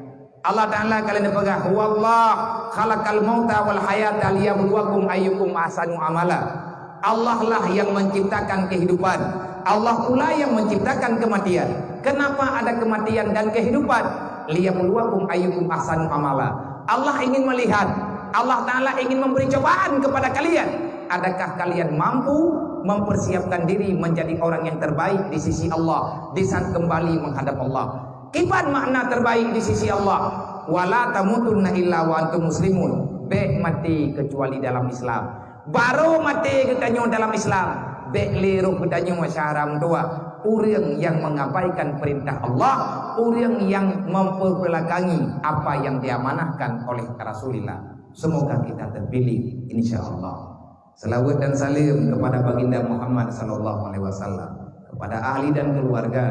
Allah Ta'ala ka lheueh neupeugah, "Huwallah khalaqal mauta wal hayata liyabluwakum ayyukum ahsanu amala." Allah lah yang menciptakan kehidupan. Allah pula yang menciptakan kematian. Kenapa ada kematian dan kehidupan? "Liyabluwakum ayyukum ahsanu amala." Allah ingin melihat, Allah Ta'ala ingin memberi cobaan kepada kalian. Adakah kalian mampu mempersiapkan diri menjadi orang yang terbaik di sisi Allah di saat kembali menghadap Allah? Kiban makna terbaik di sisi Allah? "Wala tamutunna illa wa antum muslimun." Bék maté kecuali dalam Islam. Barô maté geutanyoe dalam Islam, bék lé roh geutanyoe syahram dua. Ureuëng nyang mengabaikan perintah Allah, ureuëng nyang memperbelakangi apa yang diamanahkan oleh Rasulullah. Semoga kita terpilih, insya Allah. Selawat dan salam kepada Baginda Muhammad sallallahu alaihi wasallam, kepada ahli dan keluarga,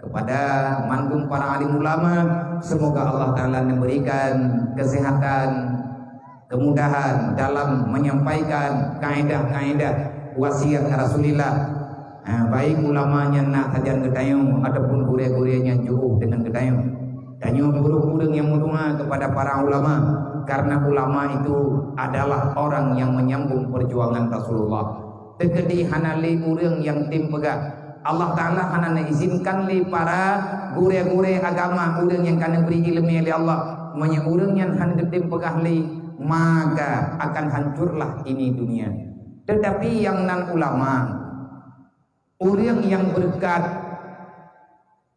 kepada mandum para alim ulama. Semoga Allah Ta'ala memberikan kesehatan, kemudahan dalam menyampaikan kaedah-kaedah wasiat Rasulullah. Ha, baik ulama nyang na sajan geutanyoe ataupun gurée-gurée nyang jiôh deungon geutanyoe. Tanyoe ureuëng-ureuëng nyang meudoa kepada para ulama, karena ulama itu adalah orang yang menyambung perjuangan Rasulullah. Teukeudi hana lé ureuëng nyang tem peugah. Allah Ta'ala hana neuizinkan lé para gurée-gurée agama, ureuëng nyang ka neubri iéleumé lé Allah. Meunyoe ureuëng nyan hana geutem peugah lé, maka akan hancurlah ini dunia. Tetapi nyang nan ulama, ureuëng nyang beureukat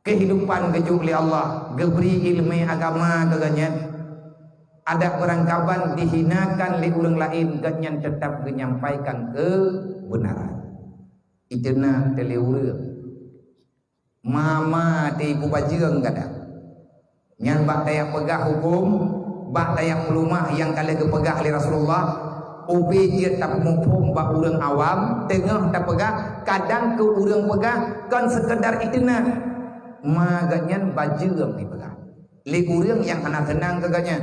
kehidupan geujok lé Allah, geubri iéleumé agama keu geuhnyan, adak beurangkaban dihinakan lé ureuëng laén, geuhnyan teutap geunyampaikan keubeunaran. Iteunak teuh lé ureuëng. Mama teuh ibu bajeueng gata. Nyan bak tajak peugah huköm, bak tajak peulumah nyang ka lheueh geupeugah lé Rasulullah, ubé jeuet tapeumuphom bak ureuëng awam, teungoh tapeugah, kadang keu ureuëng peugah kon seukeudar iteunak. Ma geuhnyan bajeueng ipeugah lé ureuëng nyang hana seunang keu geuhnyan.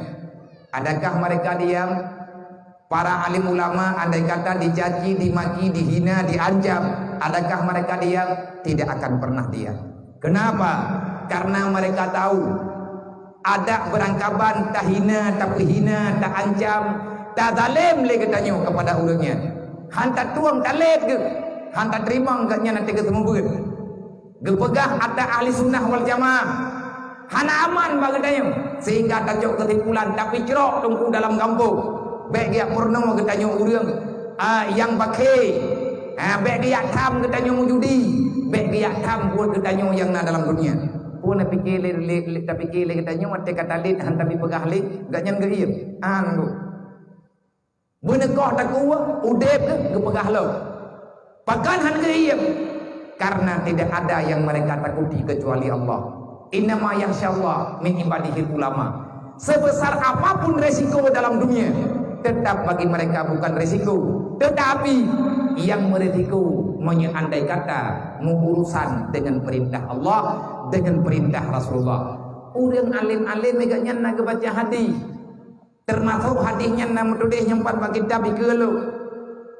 Adakah mereka diam? Para alim ulama andai kata dicaci, dimaki, dihina, diancam, adakah mereka diam? Tidak akan pernah diam. Kenapa? Karena mereka tahu, adak beurangkaban tahina, tapeuhina, taancam, tazalém lé geutanyoe kepada ureuëng nyan. Han tatueng talét geuh, han tateurimong geuhnyan ateueh geuseumeubeuet. Geupeugah ata ahli sunnah wal jamaah, hana aman bak geutanyoe, sehingga tacok keusimpulan, tapicrok teungku dalam gampông. Bék geujak peurunoe geutanyoe ureuëng, a, nyang bakhé. A, bék geujak tham geutanyoe meujudi. Bék geujak tham buet geutanyoe nyang na dalam dunia. Peue na pike lé, lé, lé, tapike lé geutanyoe watée ka talét han tabi peugah lé, geuhnyan geuiem. An geuh. Beuneukoh takue, udeb geupeugah lom. Pakon han geuiem? Karena tidak ada yang mereka takuti kecuali Allah. "Innama yakhsyallaha min ibadihil ulama." Sebesar apapun resiko dalam dunia, tetap bagi mereka bukan resiko. Tetapi yang meresiko meunyoe andai kata meuurusan dengan perintah Allah, dengan perintah Rasulullah. Ureuëng alim-alim geuhnyan na geubaca hadis. Teumasok hadis nyan na meutuléh nyoe pat bak kitab ikeue lôn,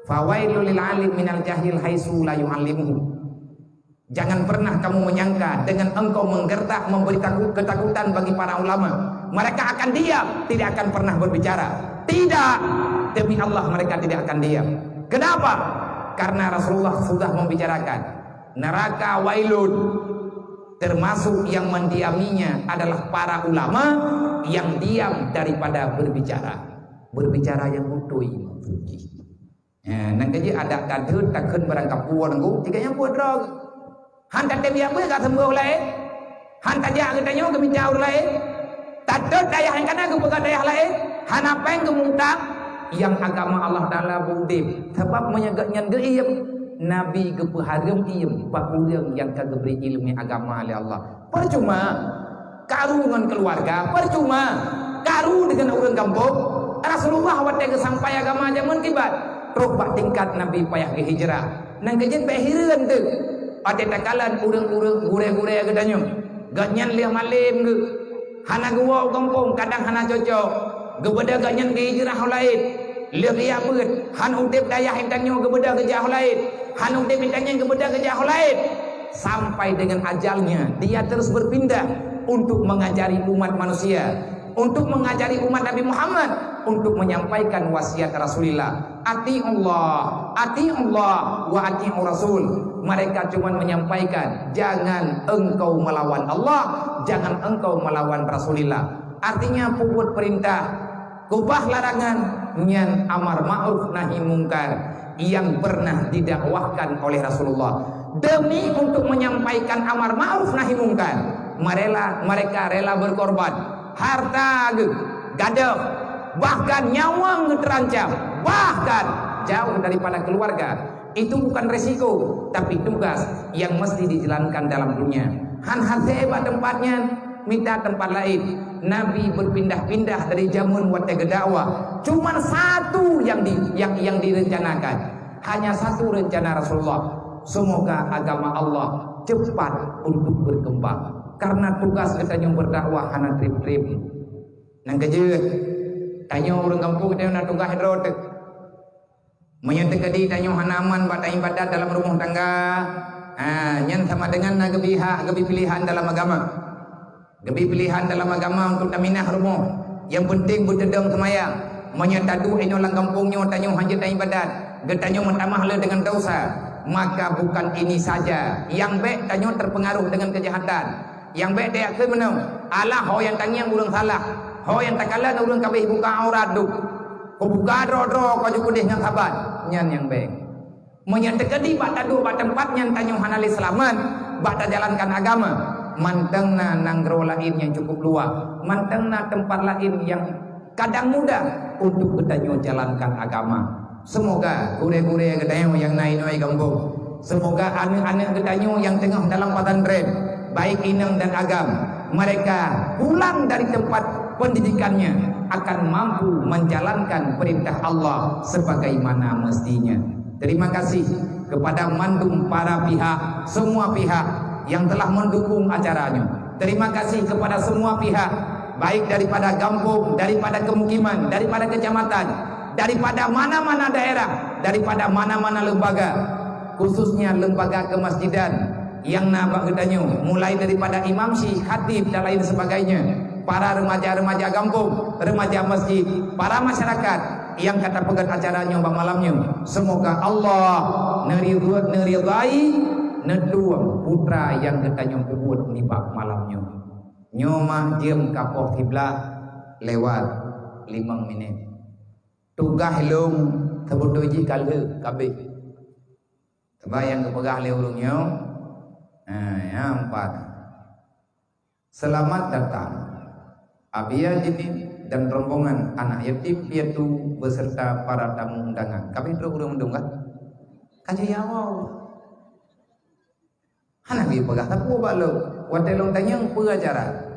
"Fawailul lil alim minal jahil haitsu la yu'allimuhu." Jangan pernah kamu menyangka dengan engkau menggertak memberi takut, ketakutan bagi para ulama. Mereka akan diam, tidak akan pernah berbicara. Tidak, demi Allah mereka tidak akan diam. Kenapa? Karena Rasulullah sudah membicarakan neraka wailun. Termasuk yang mendiaminya adalah para ulama yang diam daripada berbicara. Berbicara nyang beutôi maksud jih. Ha, nyang keujeuet adak ka deuet takheun barang kapuon ngon tiga nyang buet droe. Han tatem jak beuet ka seumbôh laén. Han tajak geutanyoe geumita ureuëng laén. Tatot dayah nyang kana geupeugah dayah laén. Hana péng geumutang. Nyang agama Allah Ta'ala beudeb. Sabab meunyoe geuhnyan geuiem, Nabi geupeuhareuem iem bak ureuëng nyang ka geubri iéleumé agama lé Allah. Percuma karu ngon keuluwarga, percuma karu deungon ureuëng gampông, Rasulullah watée geusampai agama jameun kiban, troh bak tingkat Nabi payah geuhijrah. Nyang keujeuet bék hireuen teuh, watée takalon ureuëng-ureuëng gurée-gurée geutanyoe. Gobnyan lheueh malém geuh, hana geuwoe u gampông, kadang hana cocok. Geubeudôh gobnyan geuhijrah u laén. Lheueh geujak beuet, hán udeb dayah intan nyoe, geubeudôh geujak u laén. Hán udeb intan nyoe, geubeudôh geujak u laén. Sampai dengan ajalnya, dia terus berpindah untuk mengajari umat manusia, untuk mengajari umat Nabi Muhammad, untuk menyampaikan wasiat Rasulullah. "Atiullah, atiullah, wa atiur Rasul." Mereka cuma menyampaikan, "Jangan engkau melawan Allah, jangan engkau melawan Rasulullah." Artinya, peubuet perintah, keubah larangan, nyan amar ma'ruf nahi mungkar yang pernah didakwahkan oleh Rasulullah. Demi untuk menyampaikan amar ma'ruf nahi mungkar, merela-, mereka rela berkorban, harta geuh, gadôh, bahkan nyawöng geuh terancam, bahkan jauh daripada keluarga. Itu bukan resiko, tapi tugas yang mesti dijalankan dalam dunia. Hán hasé bak teumpat nyan, mita teumpat laén. Nabi berpindah-pindah dari jameun watée geudakwah. Cuman satu yang di-, yang, yang direncanakan. Hanya satu rencana Rasulullah. Semoga agama Allah cepat untuk berkembang. Karena tugas geutanyoe berdakwah hana treb-treb. Nyang keujeuet, tanyoe ureuëng gampông tanyoe na tugaih droe teuh. Meunyoe teukeudi tanyoe hana aman bak taibadat dalam rumoh tangga, ha, nyan sama dengan na geubi hak, geubi pilihan dalam agama. Geubi pilihan dalam agama untuk taminah rumoh. Nyang penting beuteudong seumayang. Meunyoe taduek inoe lam gampông nyoe tanyoe hana jeuet taibadat, geutanyoe meutamah le dengan dosa, maka bukan ini saja, nyang bék tanyoe terpengaruh dengan kejahatan. Nyang bék teuyakin meunoe, alah ho nyang tangieng ureuëng salah, ho nyang takalon ureuëng ka abéh buka aurat duek. Kubuka droe-droe ka jikudeh ngon saban, nyan nyang bék. Meunyoe teukeudi bak taduek bak teumpat nyan tanyoe hana lé seulamat bak tajalankan agama, mantong na nanggroe laén nyang cukup luwah, mantong na teumpat laén nyang kadang mudah untuk geutanyoe jalankan agama. Semoga gurée-gurée geutanyoe nyang na inoe gampông, semoga aneuëk-aneuëk geutanyoe nyang teungoh dalam pesantren, baik inong dan agam, mereka pulang dari tempat pendidikannya akan mampu menjalankan perintah Allah sebagaimana mestinya. Terima kasih kepada mandum para pihak, semua pihak yang telah mendukung acara nyoe. Terima kasih kepada semua pihak, baik daripada gampông, daripada kemukiman, daripada kecamatan, daripada mana-mana daerah, daripada mana-mana lembaga, khususnya lembaga kemasjidan yang na bak geutanyoe, mulai daripada imam syik, khatib dan lain sebagainya, para remaja-remaja gampông, remaja masjid, para masyarakat nyang ka tapeugét acara nyoe bak malam nyoe. Semoga Allah neuridho-, neuridai, neutueng putra nyang geutanyoe peubuet nibak malam nyoe. Nyoe mah jeuem ka poh siblaih lewat limong minét. Tugaih lôn seubeutôi jih ka lheueh, ka abéh. Sabab nyang geupeugah lé ureuëng nyoe, ha, nyang pat. Selamat datang, Abia Jeunieb dan rombongan anak yatim piatu beserta para tamu undangan. Ka abéh trok ureuëng mandum kan? Ka jeuet ya Allah. Hana geupeugah sapeue bak lôn. Watée lôn tanyong peue acara.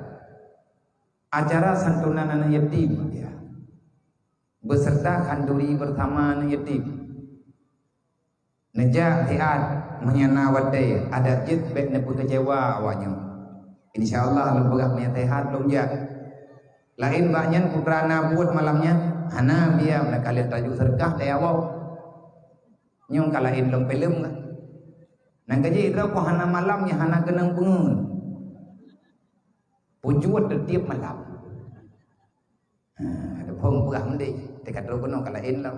Acara santunan anak yatim, ya. Beserta khanduri bersama anak yatim. Neujak siat, meunyoe na watée, adak jeuet bék neupeukeucewa awaknyoe. Insya Allah, lôn peugah meunyoe siat lôn jak. Laén bak nyan putra na buet malam nyan, hana biaya, meunan ka lheueh tajok seudeukah lé awak. Nyoe ka laén lom filem kan. Nyang keujeuet droe hana malam nyan hana keunong peungeut. Peujeuet teutiep malam. Ha, ada phon peugah mending, teuka trok keunoe ka laén lom.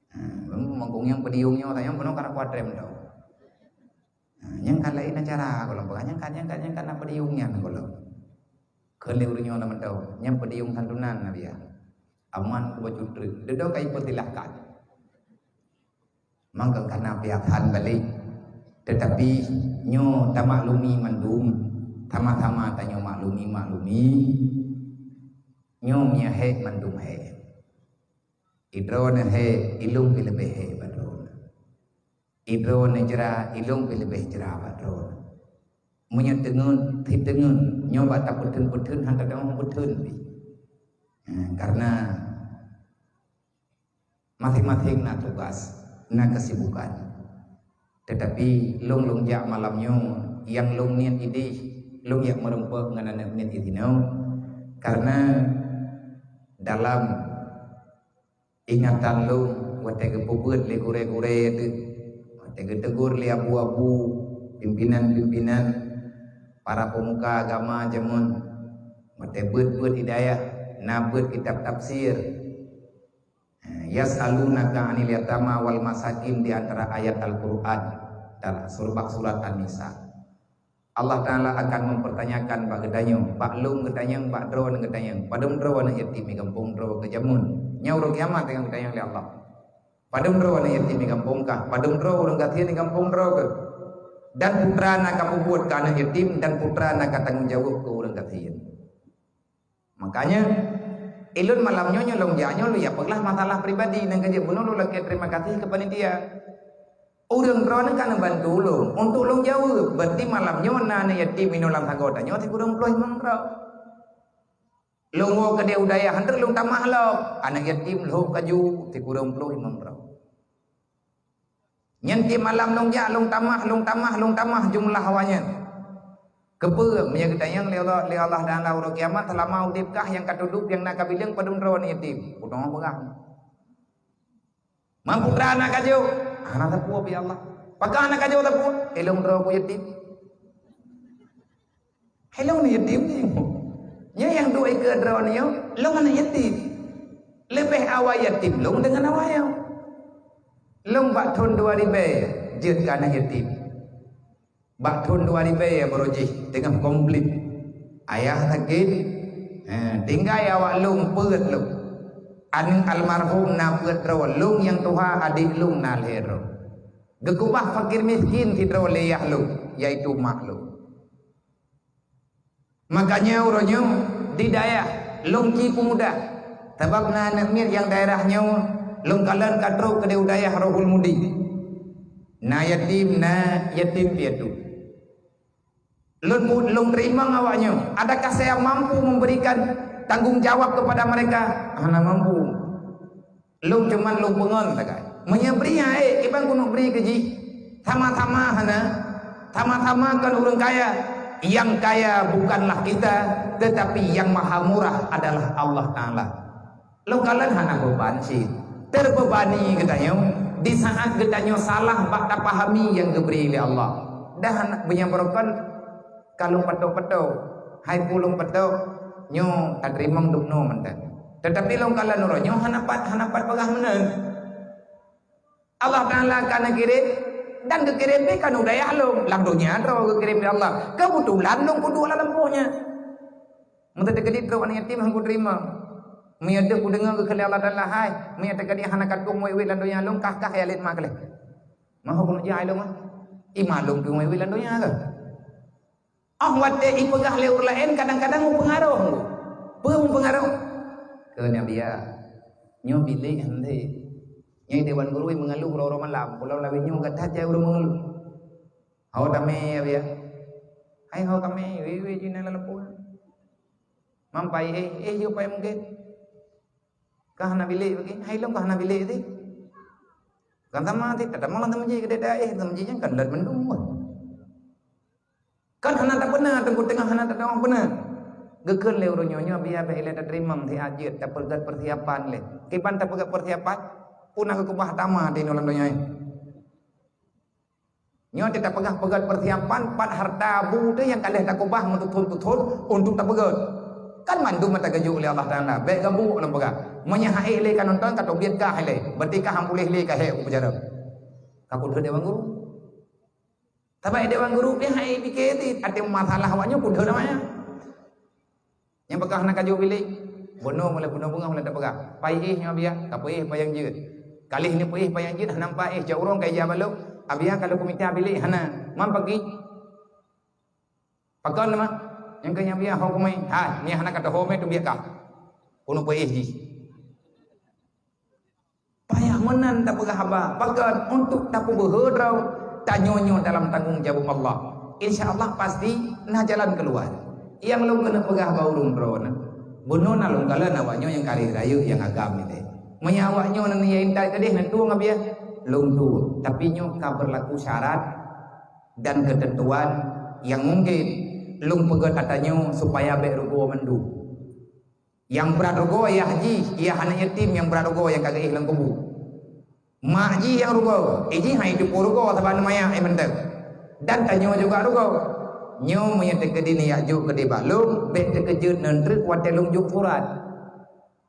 Ha, mangkong nyang peudiong nyoe, tanyong keunoe ka kuat rem tau. Ha, nyang ka laén acara gohlom peugah, nyang ka, nyang ka, nyang ka na peudiong nyan gohlom. Keu lheueh ureuëng nyoe lam mantong, nyang peudiong santunan Nabi ya. Aman kuba cutreuk, deudok kai peusilahkan. Mangka kana piasan balek. Tetapi nyoe tamaklumi mandum, sama-sama tanyoe maklumi, maklumi. Nyoe mia hék mandum hék. Idroe neuh hék, ilong pih leubeh hék bak droe. Idroe neujra, ilong pih leubeh jra bak droe. Meunyoe teungeut, pih teungeut, nyoe bak tapeutheun-peutheun, han tadong peutheun pih. Ha, karena Maséng-maséng na tugas, na keusibukan. Teutapi lôn, lôn jak malam nyoe, nyang lôn niet idéh, lôn jak meurumpok ngon aneuk miet disinoe, kareuna dalam ingatan lôn watée geupeubeuet lé gurée-gurée teuh, watée geuteugor lé abu-abu, pimpinan-pimpinan, para peumuka agama jameun, watée beuet-beuet hidayah, na beuet kitab tafsir, "Yas'alunaka 'anil yatama wal masakin" di antara ayat Al-Qur'an dalam sur-, bak surat An-Nisa. Allah Ta'ala akan mempertanyakan bak geutanyoe, bak lôn geutanyong, bak droeneuh geutanyong, padum droe aneuk yatim di gampông droe keuh jameun. Nyoe uroe kiamat teungoh geutanyong lé Allah. Padum droe aneuk yatim di gampông kah? Padum droe ureuëng gasien di gampông droe keuh? Dan peue teuma na kapubuet keu aneuk yatim, dan peue teuma na katanggung jaweueb keu ureuëng gasien. Makanya, ilôn malam nyoe, nyoe lôn jak nyoe, lôn jak peugah masalah pribadi, nyang ka jeuet bunoe lôn lakée terima kasih keu panitia. Ureuëng droeneuh ka neubantu lôn untuk lôn jaweueb, berarti malam nyoe na aneuk yatim inoe lam sagoe tanyoe sikureueng ploh limong droe. Lôn woe keudeh u dayah, han treuk lôn tamah lom, aneuk yatim lhok kaju sikureueng ploh limong droe. Nyan tieb malam lôn jak, lôn tamah, lôn tamah, lôn tamah jumlah awaknyan. Keupeue? Meunyoe geutanyong lé Allah, lé Allah Taala uroe kiamat, seulama udeb kah nyang ka teuduek nyang na kabileung padum droe aneuk yatim? Putôh peugah. Man peue teuma na kaju? Hana sapeue, ya Allah. Pakon hana kaju sapeue? Ilôn droe ku yatim. Hai lôn yatim nyoe. Nyoe nyang duek ikeue droeneuh nyoe, lôn aneuk yatim. Leubeh awai yatim lôn deungon awai nyoe. Lôn bak thon dua ribèe jeuet keu aneuk yatim. Bak thon dua ribèe baroe jih teungoh komplit. Ayah sakét, eh, tinggai awak lôn peuet lôn. Aneuk almarhum na peuet droe, lôn nyang tuha, adék lôn na lhèe droe. Geukeubah fakir miskin sidroe lé yah lôn, yaitu mak lôn. Makanya uroe nyoe di dayah lôn ci peumudah, sabab na aneuk miet nyang daerah nyoe lôn kalon ka trok keudeh u dayah Rohul Mudi. Na yatim, na yatim piatu. Lôn mu-, lôn teurimong awak nyoe. Adakah saya mampu memberikan tanggung jawab kepada mereka? Hana mampu. Lôn cuman lôn peungon sagai. Meunyoe bri hai, kiban keuneuk bri keu jih. Sama-sama hana, sama-sama kon ureuëng kaya. Yang kaya bukanlah kita, tetapi yang maha murah adalah Allah Taala. Lôn kalon hana beuban cit. Teubebani geutanyoe di saat geutanyoe salah bak tapahami nyang geubri lé Allah. Dan meunyoe beurokon ka lôn peutok-peutok, hai peue lôn peutok, nyoe tateurimong dum noe mantong. Teutapi lôn kalon uroe nyoe hana pat, hana pat peugah meunan. Allah Taala ka neukirém dan geukirém pih ka u dayah lôn. Lam donya droe geukirém lé Allah. Keubeutulan lôn kuduek lam lampôh nyan. Meunyoe teukeudi trok aneuk yatim han kuteurimong. Meunyoe deuh kudeungoe geukheun lé Allah Taala, hai, meunyoe teukeudi hana ka tueng wét-wét lam donya lôn, kah-kah ya lét ma keuleh. Meuho keuneuk jai lôn mah. I ma lôn tueng wét-wét lam donya keuh. Óh watée ipeugah lé ureuëng laén kadang-kadang meupeungaroh. Peue meupeungaroh? Keu Nabi ya. Nyoe bilék han lé. Nyoe dewan guru meungeuluh uroe-uroe malam. Pulang lawét nyoe gata jai ureuëng meungeuluh. Ho tamé ya biya. Hai ho tamé, wé-wé jih na lam lampôh. Mampai éh, éh yo pai mungken. Ka hana bilék bagi, hai lôn ka hana bilék tih. Kan sama tih, tatamong lam teumeuji keudéh, éh teumeuji nyan kan lôn mandum. Kan hana tapeuna, teungku teungoh hana tatamong peuna. Geukheun lé ureuëng nyoe, nyoe biya bèk ilée tateurimong siat jeuet, tapeugét persiapan lé. Kiban tapeugét persiapan, puna geukeubah tama di inoe lam donya nyoe. Nyoe teuh tapeugah peugét persiapan, pat hareuta bu teuh nyang ka lheueh takeubah meututhon-tuthon untuk tapeugét. Kan mandum mata geujok lé Allah Taala, bèk gabuk lam peugah. Meunyoe han éh lé ka nonton, ka teubiet kah lé, berarti kah han puléh lé ka hék u penjara. Ka kudeuh dewan guru. Sabab dewan guru pih han éh pike teuh, até masalah awak nyoe kudeuh namanya. Nyang peugah hana kaju bilék, bunoe mulai bunoe beungoh mulai tapeugah. Pai éh nyoe biya, ka pai éh pai nyang jeuet. Ka lheueh nyoe pai éh pai nyang jeuet, hana nampak éh, cok ureuëng ka ija balok, abiya ka lheueh kumita bilék hana. Man pagi. Pakon teuma? Nyang keu nyang biya ho kumai. Ha, nyoe hana ka teuho mé teubiet kah. Keuneuk pai éh jih. Payah meunan tapeugah haba, pakon untuk tapeubeuhe droe, tanyoe nyoe dalam tanggong jaweueb Allah. Insya Allah pasti na jalan keuluwa. Nyang lôn keuneuk peugah bak ureuëng droeneuh, bunoe na lôn kalon awak nyoe nyang ka rayeuk nyang agam ilée. Meunyoe awak nyoe na niat intat keudeh, na tueng abiah, lôn tueng. Tapi nyoe ka berlaku syarat dan ketentuan yang mungkin lôn peugét ata nyoe supaya bék rugoe mandum. Nyang brat rugoe yah jih, yah aneuk yatim nyang brat rugoe nyang ka geuéh lam kubu. Mak jih nyang rugoe, eh jih hai teupeu rugoe saban manyak eh mantong. Dan tanyoe juga rugoe. Nyoe meunyoe teukeudi neujak jok keudeh bak lôn, bék teukeujot nan treuk watée lôn jok surat.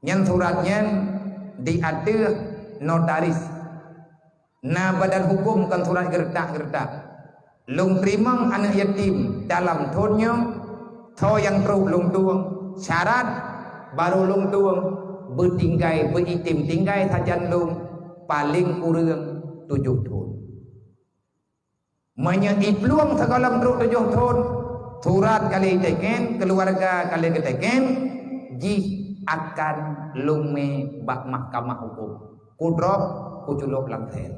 Nyan surat nyan di ateueh notaris. Na badan huköm kon surat geuretak-geuretak. Lôn teurimong aneuk yatim dalam thon nyoe, soe nyang trok lôn tueng, syarat barô lôn tueng, beutinggai, beuitem tinggai sajan lôn, paleng kureueng tujoh thon. Meunyoe iplueng sigohlom trok tujoh thon, surat ka lheueh iteken, keuluwarga ka lheueh geuteken, jih akan lôn mé bak mahkamah huköm. Kudrop, kuculok lam sel.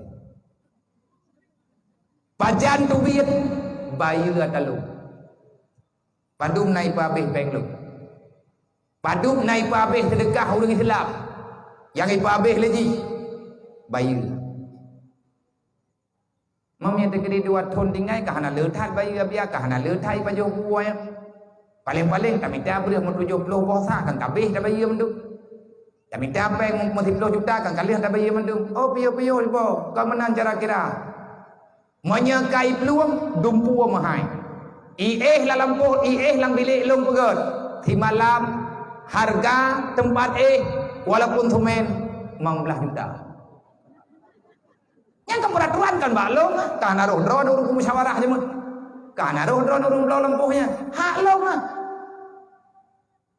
Pajan teubiet, bayeue ata lôn. Padum na ipeuhabéh péng lôn. Padum na ipeuhabéh seudeukah ureuëng Islam. Nyang ipeuhabéh lé jih, bayeue. Meunyoe teukeudi dua thon tinggai ka hana le that bayeue abiah, ka hana le that ipajoh buwai. Paleng-paleng tamita breueh meutujoh ploh boh sa kan kabéh tabayeue mandum. Tamita péng meusiploh juta kan ka lheueh tabayeue mandum. Oh piôh-piôh iboh, kon meunan cara kira. Meunyoe ka iplueng, dumpeue meuhai. Iéh lam lampôh, iéh lam bilék lôn peugét. Simalam hareuga teumpat éh walaupun seumén limong blaih juta. Nyan kan peuraturan kan bak lôn, ka na roh droe ureuëng musyawarah jeuet. Ka na roh droe ureuëng bloe lampôh nyan. Hak lôn ah.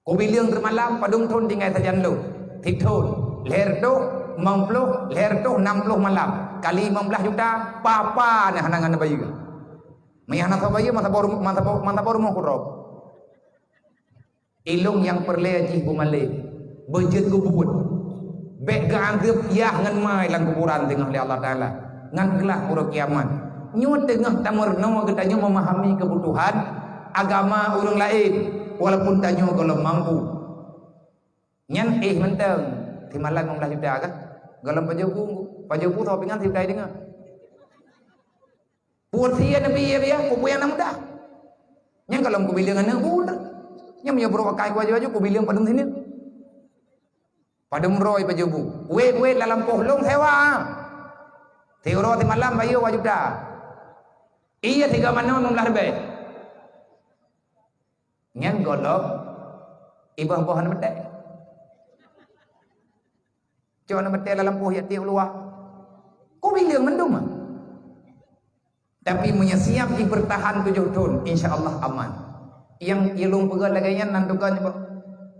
Kubileung teumalam padum thon tinggai sajan lôn. Sithon, lhèe reutôh, limong ploh, lhèe reutôh, nam ploh malam. Kali limong blaih juta, papa na hana ngon bayeue. Meunyoe hana soe bayeue, masa boh rumoh, masa boh, masa boh rumoh kudrop. Ilong nyang peureulée jih beumalée, beujeuet keu buet. Bék geuanggeueb yah ngon ma lam kuburan teungoh lé Allah Taala, ngon glah uroe kiamat. Nyoe teungoh tameurunoe geutanyoe meumahami keubutuhan agama ureuëng laén, walaupun tanyoe gohlom mampu. Nyan éh mantong, simalam limong blaih juta kah? Gohlom pajoh bu, pajoh bu soe pingan sijuta deungoe. Buet sie Nabi ya biya, kubu nyang na mudah. Nyang kalau kubileung aneuk bu, nyang meunyoe brok akai ku aju-aju kubileung padum sini. Padum roe pajoh bu. Wet-wet lam lampôh lôn sewa. Siuroe simalam bayeue dua juta. Iya tiga mano enam belas ribèe. Nyan gohlom iboh-boh aneuk meutek. Cok aneuk meutek lam lampôh ya tiek luwah. Kubileung mandum ah. Tapi meunyoe siap dipertahan tujoh thon, insya Allah aman. Nyang ilong peugah lagée nyan nan tukang nyoe,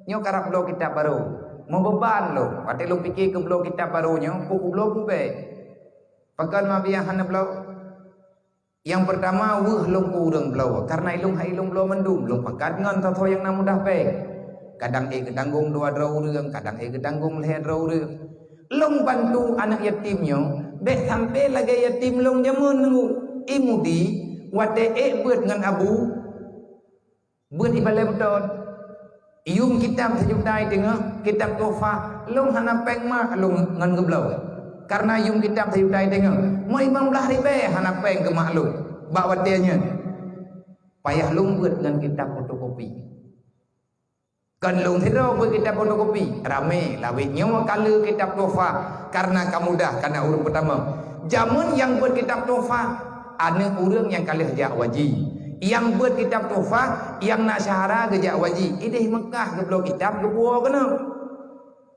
nyoe karab bloe kitab baru. Meubeban lôn, watée lôn pike keu bloe kitab baru nyoe, peue kubloe peue bék. Pakon ma biya hana bloe? Nyang peurtama weueh lôn keu ureuëng bloe, kareuna ilong hai ilong bloe mandum, lôn pakat ngon soe-soe nyang na mudah bék. Kadang éh geutanggong dua droe ureuëng, kadang éh geutanggong lhée droe ureuëng. Lôn bantu aneuk yatim nyoe, bék sampoe lagée yatim lôn jameun nunggu. I mudi, watée ék beuet ngon abu, beuet ibalée beutôi. Yum kitab sijuta i teungoh, kitab tuhfah, lôn hana péng mak lôn ngon geubloe. Kareuna yum kitab sijuta i teungoh, meu limong blaih ribèe hana péng keu mak lôn. Bak watée nyan, payah lôn beuet ngon kitab fotokopi. Kon lôn sidroe beuet kitab fotokopi, ramé lawét nyoe ka le kitab tuhfah, kareuna ka mudah kana ureuëng peutama. Jameun nyang beuet kitab tuhfah, aneuk ureuëng nyang ka lheueh jak haji. Nyang beuet kitab tuhfah, nyang na syahara geujak haji. Idéh Meukah geubloe kitab geupuwoe keunoe.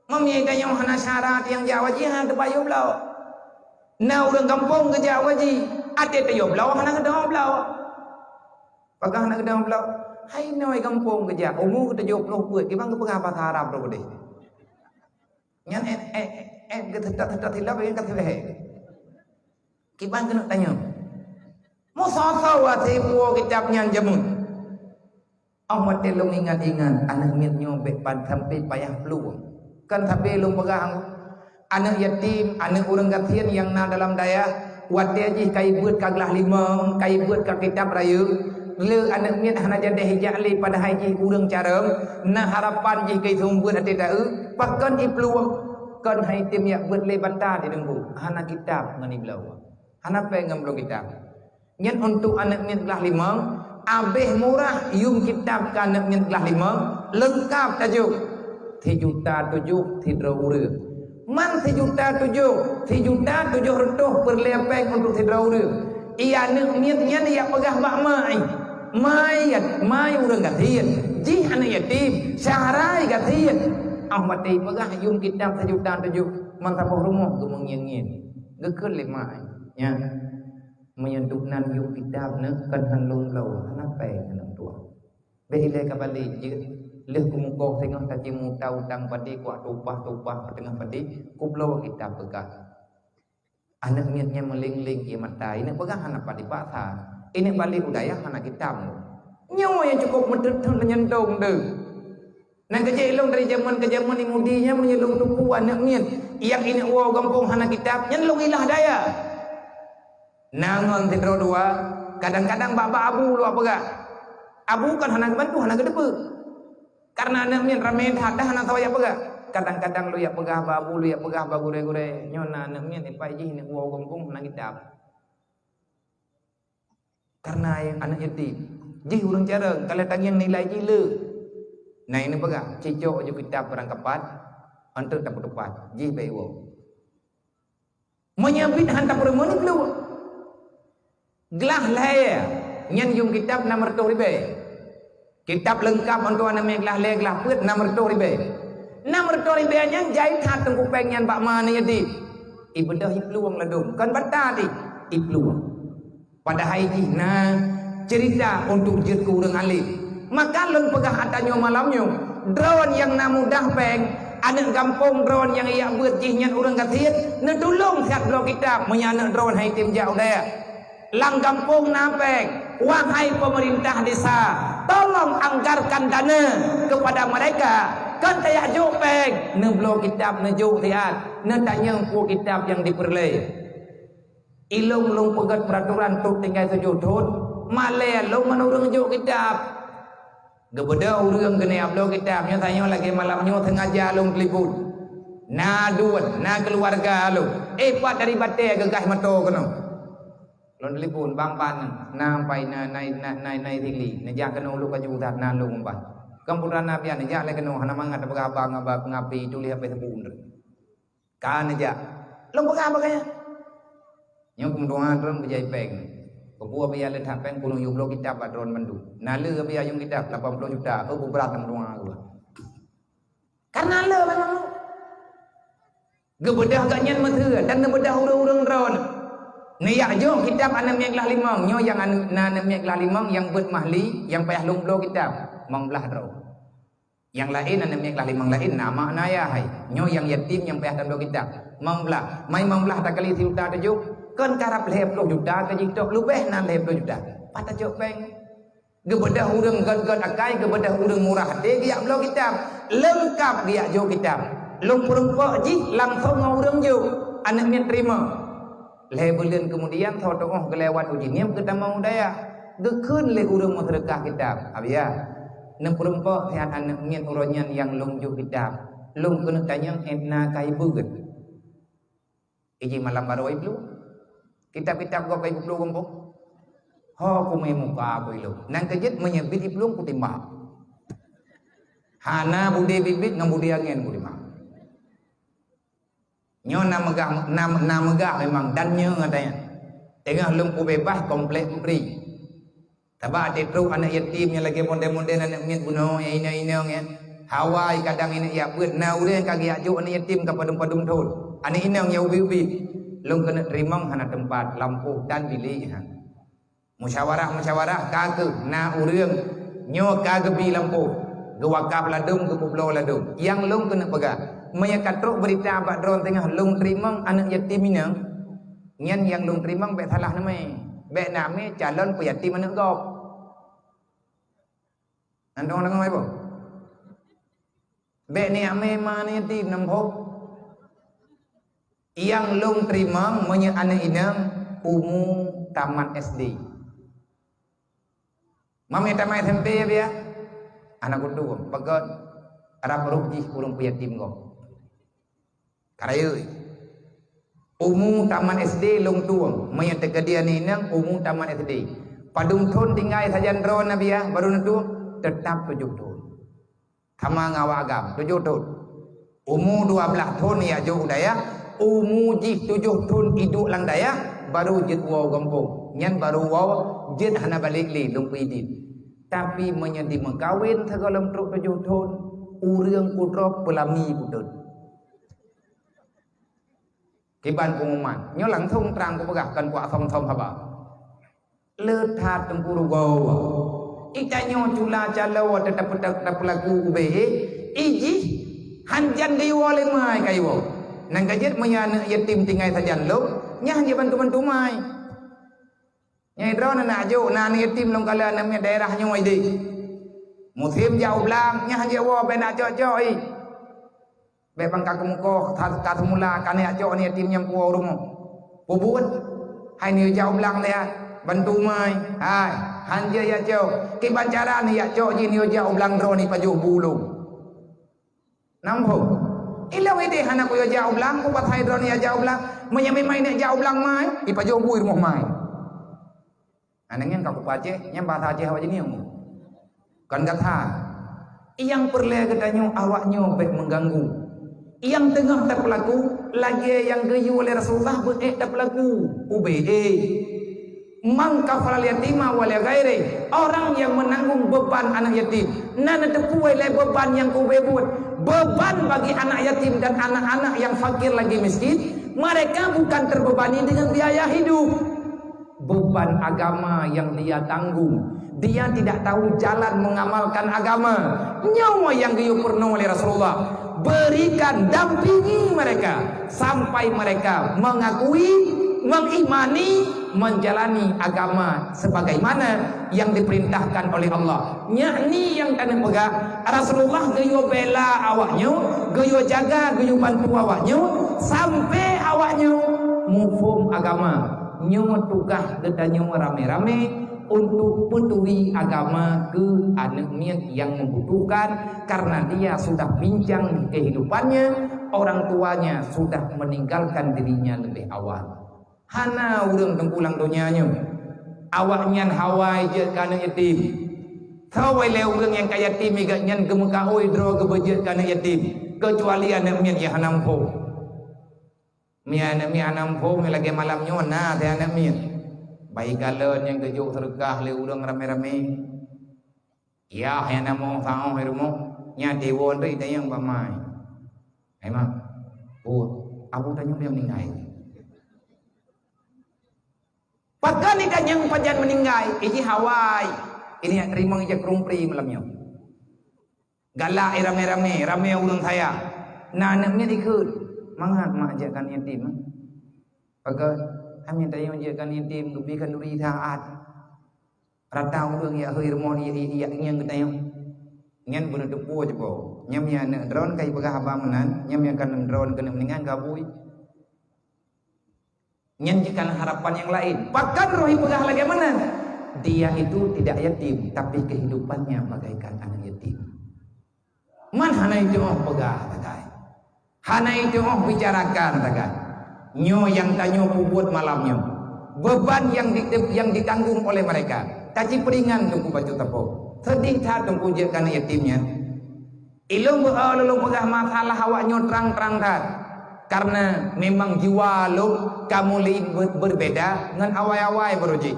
Meunyoe tanyoe hana syahara nyang jak haji, hana teubayeue bloe. Na ureuëng gampông geujak haji, até tayue bloe hana geudoe bloe. Pakon hana geudoe bloe? Hai noe gampông geujak, umu geutujoh ploh peuet, kiban geupeugah basa Arab droe keudeh. Nyan éh, éh, éh, geuteutap-teutap silap, éh, ka silap. Kiban keuneuk tanyoe. Meusoe-soe watée ipuwoe kitab nyan jameun. Óh watée lôn ingat-ingat, aneuk miet nyoe bék pat sampoe payah plueng. Kan sabe lôn peugah, aneuk yatim, aneuk ureuëng gasien nyang na dalam dayah, watée jih ka ibeuet ka glah limong, ka ibeuet ka kitab rayeuk, le aneuk miet hana jadeh ijak lé padahai jih ureuëng carông, na harapan jih keu seumeubeuet até daeu, pakon iplueng. Kon hai tem yak beuet lé bata di deunggong, hana kitab ngon ibloe. Hana péng ngon bloe kitab. Nyan untuk aneuk miet glah limong, abéh murah yum kitab keu aneuk miet glah limong, leungkab tajok. Sijuta tujoh sidroe ureuëng. Man sijuta tujoh, sijuta tujoh reutôh peureulée péng untuk sidroe ureuëng. Iya aneuk miet nyan yak peugah bak mai. Mai, mai ureuëng gasien. Jih aneuk yatim, syahrai gasien. Ah watée peugah yum kitab sijuta tujoh, man saboh rumoh geumeungieng-ngieng. Geukheun lé mai. Nya. Meunyoe dum nan yum kitab neu kan han lôn bloe, hana péng ngon tuha. Bék ilée ka balek jeuet, lheueh kumeukoh singoh tacimu ta utang padé kuak tupah-tupah peuteungoh padé, kubloe kitab beukah. Aneuk miet nyan meuléng-léng ie mata, ineuk peugah hana pat dipaksa. Ineuk balek u dayah hana kitab. Nyoe nyang cukôp meuteut-teut lanyantong deuh. Nyang keujeuet ilong dari jameun ke jameun i Mudi nyan meunyoe lôn tupeue aneuk miet nyang ineuk woe gampông hana kitab, nyan lôn ilah daya. Na ngon sidroe dua, kadang-kadang bak-bak abu luwah peugah. Abu kan hana geubantu, hana geuteupeu. Karena aneuk miet ramé that, dah hana sawa yak peugah. Kadang-kadang lôn yak peugah bak abu, lôn yak peugah bak gurée-gurée. Nyoe na aneuk miet ipai jih ineuk woe gampông hana kitab. Karena aneuk yatim, jih ureuëng carông, ka lheueh tangieng nilai jih le. Na ineuk peugah, cicok ju kitab barang kapat, untuk tapeutupat, jih bék iwoe. Meunyoe bit han tapeurumoh ni peuluh. Glah lhée, nyan yum kitab nam reutôh ribée. Kitab leungkab untuk aneuk miet glah lhée glah peuet nam reutôh ribée. Nam reutôh ribée nyan jai that teungku péng nyan bak ma aneuk yatim. Ibeudôh iplueng ladôm, kon bata deh, iplueng. Padahai jih na ceurita untuk jeuet keu ureuëng além. Maka lôn peugah ata nyoe malam nyoe, droen nyang na mudah péng, aneuk gampông droen nyang ijak beuet jih nyan ureuëng gasien, neutulông siat bloe kitab meunyoe aneuk droen han item jak u dayah. Lam gampông na péng, wahai pemerintah desa, tolong anggarkan dana kepada mereka. Kon tajak jok péng, neubloe kitab neujok siat, neutanyong peue kitab nyang dipeureulée. Ilong lôn peugét peuraturan trok tinggai tujoh thon, malée lôn ngon ureuëng jok kitab. Geubeudôh ureuëng keuneuk bloe kitab, nyoe tanyoe lagée malam nyoe sengaja lôn telepon. Na duet, na keuluwarga lôn, eh, pat dari batée geugaih mata keunoe. Lôn telepon, "Bang, pat na, na pai na, na, na, na, na Sigli, neujak keunoe ulôn kaju that na lôn bang. Keumputran na pian neujak lé keunoe, hana mangat tapeugah haba ngon ba peungapi tuléh haba teupeu." Ka neujak. Lôn peugah bak gaya. Nyoe keumeutuha droen beujai péng. Peue buet biaya le that péng puluh yup bloe kitab bak droen mandum. Na le biaya yum kitab lapan puluh juta. Oh, beubrat keumeutuha geuh. Karena le memang. Geubeudôh gobnyan meuteue dan neubeudôh ureuëng-ureuëng droen. Neujak jok kitab aneuk miet glah limong. Nyoe nyang aneuk, na aneuk miet glah limong nyang beuet mahli, nyang payah lôn bloe kitab. Mang blah droe. Nyang laén aneuk miet glah limong laén na mak na ayah hai. Nyoe nyang yatim nyang payah tabloe kitab. Mang blah. Mai mang blah takali sijuta tujoh, kon karab lhée ploh juta ka jih tok, leubeh na lhée ploh juta. Pat tajok péng. Geubeudôh ureuëng gét-gét akai, geubeudôh ureuëng murah até geujak bloe kitab. Leungkab geujak jok kitab. Lôn peurumpok jih langsong ngon ureuëng jok. Aneuk miet teurimong. Lhée buleuen keumudian, soe tuoh geulewat u Jeunieb geutamong u dayah. Geukheun lé ureuëng meuseudeukah kitab, "Abiya, neupeurumpok siat aneuk miet uroe nyan nyang lôn jok kitab. Lôn keuneuk tanyong étna ka ibeuet." Iji malam barô iplueng. Kitab-kitab gob ka iplueng gob. Ho kumé muka ku ilôn. Nang keujeuet meunyoe bit iplueng kutimbak. Hana budé bit-bit ngon budé angén kutimbak. Nyoe na meugah, na, na meugah memang dan nyoe ngon tanyan. Teungoh lôn peubeubaih komplek Meupreh. Sabab até trok aneuk yatim nyang lagée mondeh-mondeh aneuk miet bunoe nyang inong-inong nyan. Hawa kadang ineuk yak beuet na ureuëng ka geujak jok aneuk yatim ka padum-padum thon. Aneuk inong nyang ubit-ubit. Lôn keuneuk teurimong hana teumpat lampôh dan bilék nyan. Musyawarah-musyawarah ka keuh na ureuëng nyoe ka geubi lampôh, geuwakaf ladum, geupeubloe ladum. Nyang lôn keuneuk peugah, meunyoe ka trok beurita bak droe teungoh lôn teurimong aneuk yatim inong, nyan nyang lôn teurimong bék salah namé, bék namé calon peuyatim aneuk gob. Nandong deungoe, Ibu? Bék niyak mé ma aneuk yatim nam phok. Nyang lôn teurimong meunyoe aneuk inong umu tamat S D. Mamé tamat S M P ya, biya? Aneuk kutu, peugét rab roh jih ureuëng peuyatim gob. Rayeuk. Umu tamat S D lôn tueng, meunyoe teukeudi aneuk inong umu tamat S D. Padum thon tinggai sajan droeneuh biah baru neutueng, teutap tujoh thon. Sama ngon awak agam, tujoh thon. Umu dua blaih thon jak jok u dayah, umu jih tujoh thon iduek lam dayah, baru jeuet woe u gampông. Nyan baru woe jeuet hana balek lé lôn peuidin. Tapi meunyoe dimeukawen sigohlom trok tujoh thon, ureueng kudroe peulami putôt. Kiban pengumuman. Nyoe langsong trang kupeugah, kon kuasong-song haba. Le that Teungku rugoe. Itanyoe cula calo teupeulaku ubé, ijih hanjan geuyue lé mai kayue. Nang ka jeuet meunyoe aneuk yatim tinggai sajan lom, nyan hanjeuet bantu-bantu mai. Nyang droeneuh na jok, na aneuk yatim lôn kalon aneuk miet daerah nyoe ideh. Musém jak u blang, nyan hanjeuet woe, bèk na cok-cok i. Bèk ban ka keumukoh, ka, ka seumula, ka neujak cok aneuk yatim nyan puwoe u rumoh. Peubuet, hai neujak u blang lé, bantu mai. Hai, hanjeuet jak cok. Kiban cara neujak cok jih neujak u blang droeneuh ipajoh bu lom. Nam phon. Ilôn ideh hana kuyue jak u blang, kupat hai droeneuh jak u blang. Meunyoe memang neujak u blang mai, ipajoh bu i rumoh mai. Aneuk nyan ka kupa Aceh, nyan bahasa Aceh awak jih nyoe. Kon gata. Nyang peureulèe geutanyoe awak nyoe bèk meuganggu. Nyang teungoh tapeulaku, lagèe nyang geuyue lé Rasulullah beuék tapeulaku. Ubé ék. Man kafalal yatima wa li ghairi. Orang yang menanggung beban anak yatim. Na neuteupeue lé beban nyang ubé buet. Beban bagi anak yatim dan anak-anak yang fakir lagi miskin, mereka bukan terbebani dengan biaya hidup. Beban agama yang dia tanggung. Dia tidak tahu jalan mengamalkan agama. Nyoe nyang geuyue peurunoe lé Rasulullah. Berikan, dampingi mereka sampai mereka mengakui, mengimani, menjalani agama sebagaimana yang diperintahkan oleh Allah. Nyan nyang taneuk peugah, Rasulullah geuyue bela awak nyoe, geuyue jaga, geuyue bantu awak nyoe, sampai awak nyoe muphom agama. Nyoe tugaih geutanyoe ramé-ramé untuk peuturi agama keu aneuk miet nyang membutuhkan, karena dia sudah pincang kehidupannya, orang tuanya sudah meninggalkan dirinya lebih awal. Hana ureueng teungku lam donya nyoe, awaknyan hawa jeuet keu aneuk yatim. Saboh lé ureueng nyang ka yatim, gobnyan geumeukaôi droe geubeujeuet keu aneuk yatim, keucuali aneuk miet nyang hana muphom. Meunyoe aneuk miet hana muphom, lagèe malam nyoe na teuh aneuk miet. Bai kalon nyang geujok seudeukah lé ureueng ramé-ramé. Yah nyang na meusaboh di rumoh, nyan dewan tu itanyong bak mai. Hai mak, bu, abu tanyoe dia meninggai. Pakon itanyong pajan meninggai, iji hawa. Ini nyang teurimong ija krumpri malam nyoe. Galak i ramé-ramé, ramé ureueng sayang. Na aneuk miet ikheun, mangat mak jeuet keu aneuk yatim. Pakon, hana tayue jeuet keu aneuk yatim, geubri khanduri saát. Rata ureueng jak hôi rumoh, jak, jak, jak ngieng geutanyoe. Nyan beuneuteupeu cuba. Nyan meunyoe aneuk droen ka jipeugah haba meunan, nyan meunyoe ka droen keuneuk meuninggai ka bui. Nyan jih kan harapan nyang laén. Pakon roh jipeugah lagèe meunan? Dia itu tidak yatim, tapi kehidupannya bagaikan anak yatim. Man hana jiteu'oh peugah sagai. Hana jiteu'oh bicarakan sagai. Nyoe nyang tanyoe peubuet malam nyoe. Beban nyang ditep-, nyang ditanggung oleh mereka. Taci peuringan Teungku bacut sapo. Seudeh that Teungku jeuet keu aneuk yatim nyan. Ilôn beu-, lôn peugah masalah awak nyoe trang-trang that. Karena memang jiwa lôn ka mulai ber-, berbeda ngon awai-awai baroe jih.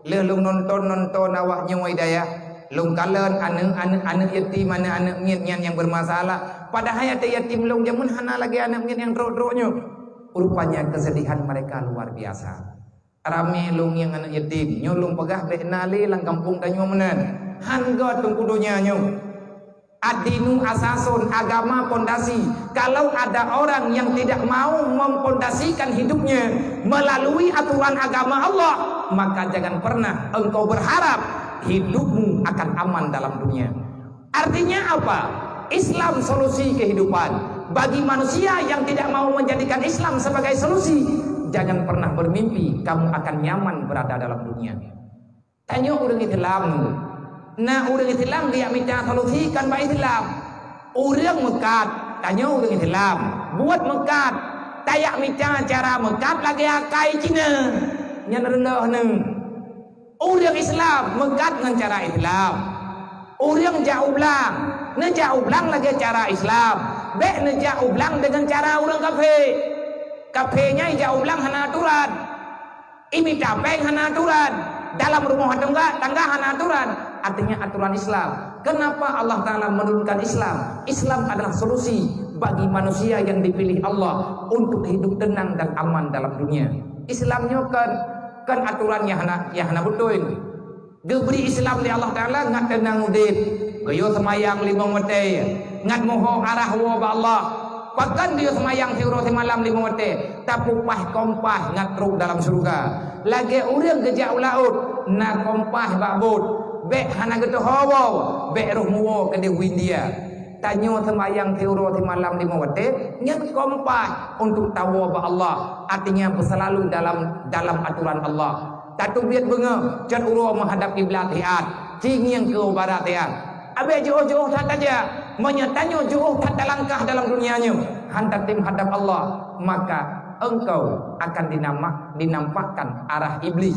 Lheueh lôn nonton-nonton awak nyoe i dayah, lôn kalon aneuk, aneuk, aneuk yatim, aneuk, aneuk miet nyan nyang bermasalah. Padahai até yatim lôn jameun hana lagèe aneuk miet nyang trok-trok nyoe. Rupanya kesedihan mereka luar biasa. Ramé lôn ngieng aneuk yatim, nyoe lôn peugah bèk na lé lam gampông tanyoe meunan. Han göt Teungku donya nyoe. Ad-dinu asasun, agama pondasi. Kalau ada orang yang tidak mau mempondasikan hidupnya melalui aturan agama Allah, maka jangan pernah engkau berharap hidupmu akan aman dalam dunia. Artinya apa? Islam solusi kehidupan. Bagi manusia yang tidak mau menjadikan Islam sebagai solusi, jangan pernah bermimpi kamu akan nyaman berada dalam dunia. Tanyoe ureueng Islam, na ureueng Islam geujak mita solusi kon bak Islam. Ureueng meukat, tanyoe ureueng Islam. Buet meukat, tajak mita cara meukat lagée akai Cina. Nyan reuloh neuh. Ureuëng Islam meukat ngon cara Islam. Ureuëng jak u blang, neujak u blang lagée cara Islam. Bék neujak u blang deungon cara ureuëng kafé. Kafé nyan ijak u blang hana aturan. Imita péng hana aturan. Dalam rumoh tangga, tangga hana aturan. Artinya aturan Islam. Kenapa Allah Ta'ala menurunkan Islam? Islam adalah solusi bagi manusia yang dipilih Allah untuk hidup tenang dan aman dalam dunia. Islam nyoe kan, kan aturan yang hana, yang hana beutôi. Geubri Islam lé Allah Ta'ala ngat teunang udeb, geuyue seumayang limong watée, ngat muho arah woe bak Allah. Pakon geuyue seumayang siuroe simalam limong watée, tapupah kompah ngat trok dalam syeuruga. Lagée ureuëng geujak u laôt, na kompah bak bot, bék hana geuteuho woe, bék roh muwoe keudeh u India. Tanyoe seumayang siuroe simalam limong watée, nyan kompah untuk tawoe bak Allah, artinya beuselalu dalam, dalam aturan Allah. Tateubiet beungoh, cot uroe meuhadab kiblat hiat, cingieng keu barat hiat. Abéh jiôh-jiôh that tajak, meunyoe tanyoe jiôh that talangkah dalam dunia nyoe, han tatem hadab Allah, maka engkau akan dinama-, dinampakkan arah Iblih.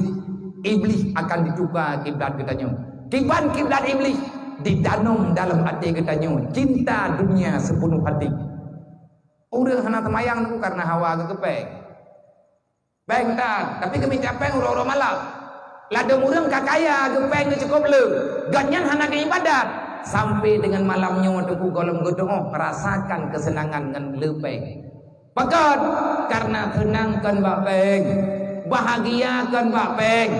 Iblih akan dituka kiblat geutanyoe. Kiban kiblat Iblih, ditanam dalam até geutanyoe cinta dunia seupenuh hati. Ureuëng hana seumayang teungku karena hawa geugeupéng. Péng tan, tapi geumita péng uroe-uroe malam. Ladôm ureuëng ka kaya, geupéng geucukôp le, gobnyan hana geuibadat. Sampai deungon malam nyoe teungku gohlom geudoh rasakan keuseunangan ngon le péng. Pakon? Karena seunang kon bak péng, bahagia kon bak péng.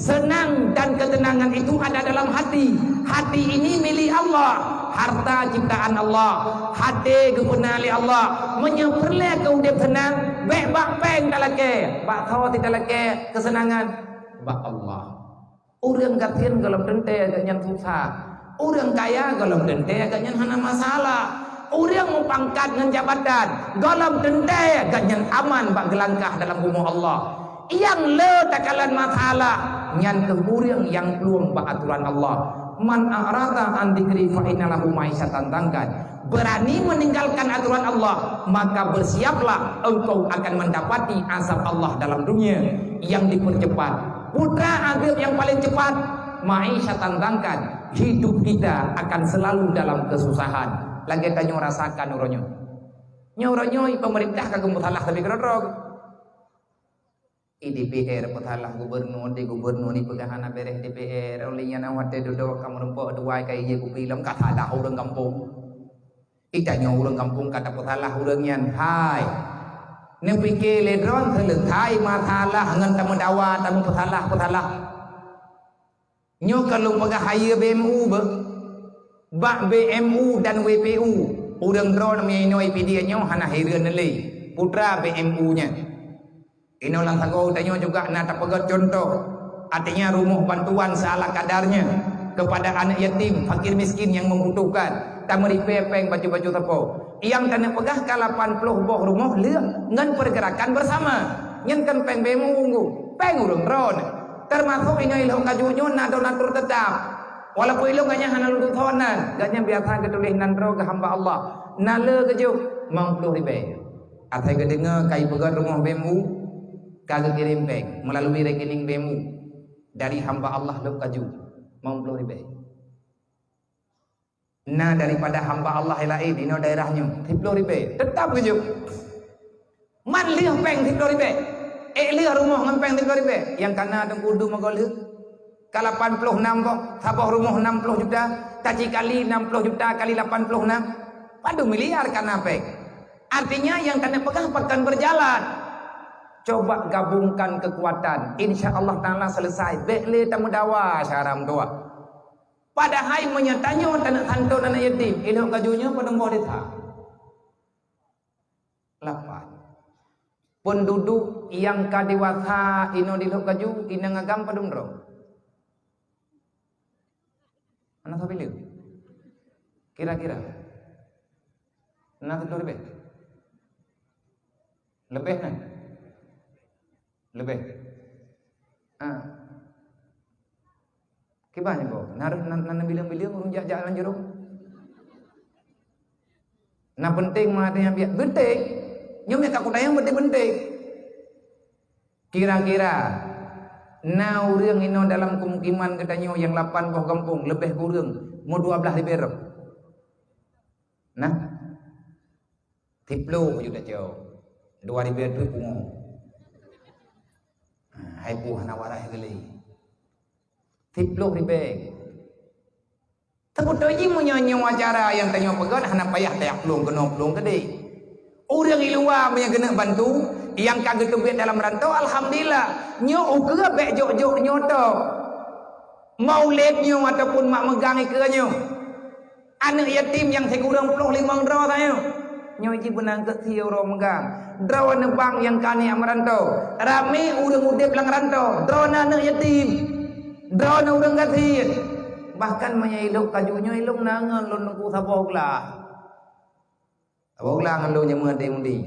Seunang dan keuteunangan itu ada dalam hati. Hati ini milik Allah, harta ciptaan Allah, hati geupeuna lé Allah. Meunyoe peureulée keu udeb seunang, bék bak péng talakée, bak soe talakée keuseunangan, bak Allah. Ureuëng gasien gohlom teuntée gobnyan susah, ureuëng kaya gohlom teuntée gobnyan hana masalah, ureuëng meupangkat ngon jabatan gohlom teuntée gobnyan aman bak geulangkah dalam bumoe Allah. Nyang le takalon masalah, nyan keuh ureuëng nyang plueng bak aturan Allah. "Man a'rada an dzikri fa inna lahu ma'isyatan dhanka." Berani meninggalkan aturan Allah, maka bersiaplah engkau akan mendapati azab Allah dalam dunia yang dipercepat. Putra azab yang paling cepat, ma'isyatan dhanka, hidup kita akan selalu dalam kesusahan. Lagée tanyoe rasakan uroe nyoe. Nyoe uroe nyoe pemerintah ka geumeusalah sabe keudroe-droe. I D P R peusalah gubernur, di gubernur ni peugah hana beres D P R. Oleh nyan watée dudoe ka meureumpok duai ka ijép kupi lom ka salah ureuëng gampông. Itanyoe ureuëng gampông ka tapeusalah ureuëng nyan. Hai, neupike lé droe seuleukai masalah ngon tameudawa, tameupeusalah-peusalah. Nyoe ka lôn peugah hayeue B M U beuh. Bak B M U dan W P U, ureuëng droe meunyoe inoe I P D nyoe hana hireuen lé putra B M U nyan. Inoe lam sagoe tanyoe juga na tapeugét cuntoh, artinya rumoh bantuan seala kadarnya kepada anak yatim, fakir miskin yang membutuhkan. Tameuripée péng baju-baju sapo. Nyang taneuk peugah ka lapan ploh boh rumoh lheueh ngon pergerakan bersama. Nyan kan péng B M U, péng ureuëng droe. Teumasok inoe i Lhok Kaju nyoe na donatur teutap. Walaupun ilôn gobnyan hana lôn tutoe nan, gobnyan biasa geutuléh nan droe geuhamba Allah. Na le geujok limong ploh ribée. Asai geudeungoe ka ipeugét rumoh B M U, ka geukirém péng meulalu rekening B M U dari hamba Allah Lhok Kaju, limong ploh ribée. Na daripada hamba Allah nyang laén inoe daerah nyoe, siploh ribée, teutap geujok. Man lheueh péng siploh ribée, ék lheueh rumoh ngon péng siploh ribée, nyang kana teungku dum agoe lheueh. Ka lapan ploh nam boh, saboh rumoh nam ploh juta, taji kali nam ploh juta kali lapan ploh nam, padum miliar kana péng. Artinya nyang taneuk peugah pakon berjalan. Coba gabungkan kekuatan, insya Allah Ta'ala selesai. Bék lé tameudawa syara meutuah. Padahai meunyoe tanyoe taneuk santôn aneuk yatim, i Lhok Kaju nyoe padum boh desa? Lapan. Penduduk nyang ka dewasa inoe di Lhok Kaju, inong agam padum droe? Hana sapeue lé? Kira-kira. Na siploh ribée? Leubeh na? Leubeh. Ah. Kiban nyoe boh. Na, na, na bileueng-bileueng ureuëng jak-jak lam jurông. Na peunteng meuhadab nyang biet? Peunteng. Nyoe meukat kutanyong peunteng-peunteng. Kira-kira na ureuëng inoe dalam pemukiman geutanyoe nyang lapan boh gampông leubeh kureueng meudua blaih ribée droe? Nah, siploh juta cok, dua ribée teuk pungo. Hai puih hana warai geulée. Siploh ribée. Teupeutôi jih meunyoe nyoe acara nyang tanyoe peugöt hana payah tajak plueng keunoe plueng keudeh. Ureuëng di luwa meunyoe geuneuk bantu, nyang ka geuteubiet dalam rantau, alhamdulillah. Nyoe ukeue bék jok-jok nyoe tok. Maulid nyoe ataupun mak meugang ikeue nyoe. Aneuëk yatim nyang sikureueng ploh limong droe sayoe. Nyoe jih beunang keu si uroe meugang. Droeneuh bang nyang ka neujak meurantau. Ramé ureuëng udeb lam rantau. Droeneuh aneuëk yatim. Droeneuh ureuëng gasien. Bahkan meunyoe ilok kaju nyoe ilong na ngon lôn teungku saboh glah. Saboh glah ngon lôn nyang meuhadé mudi.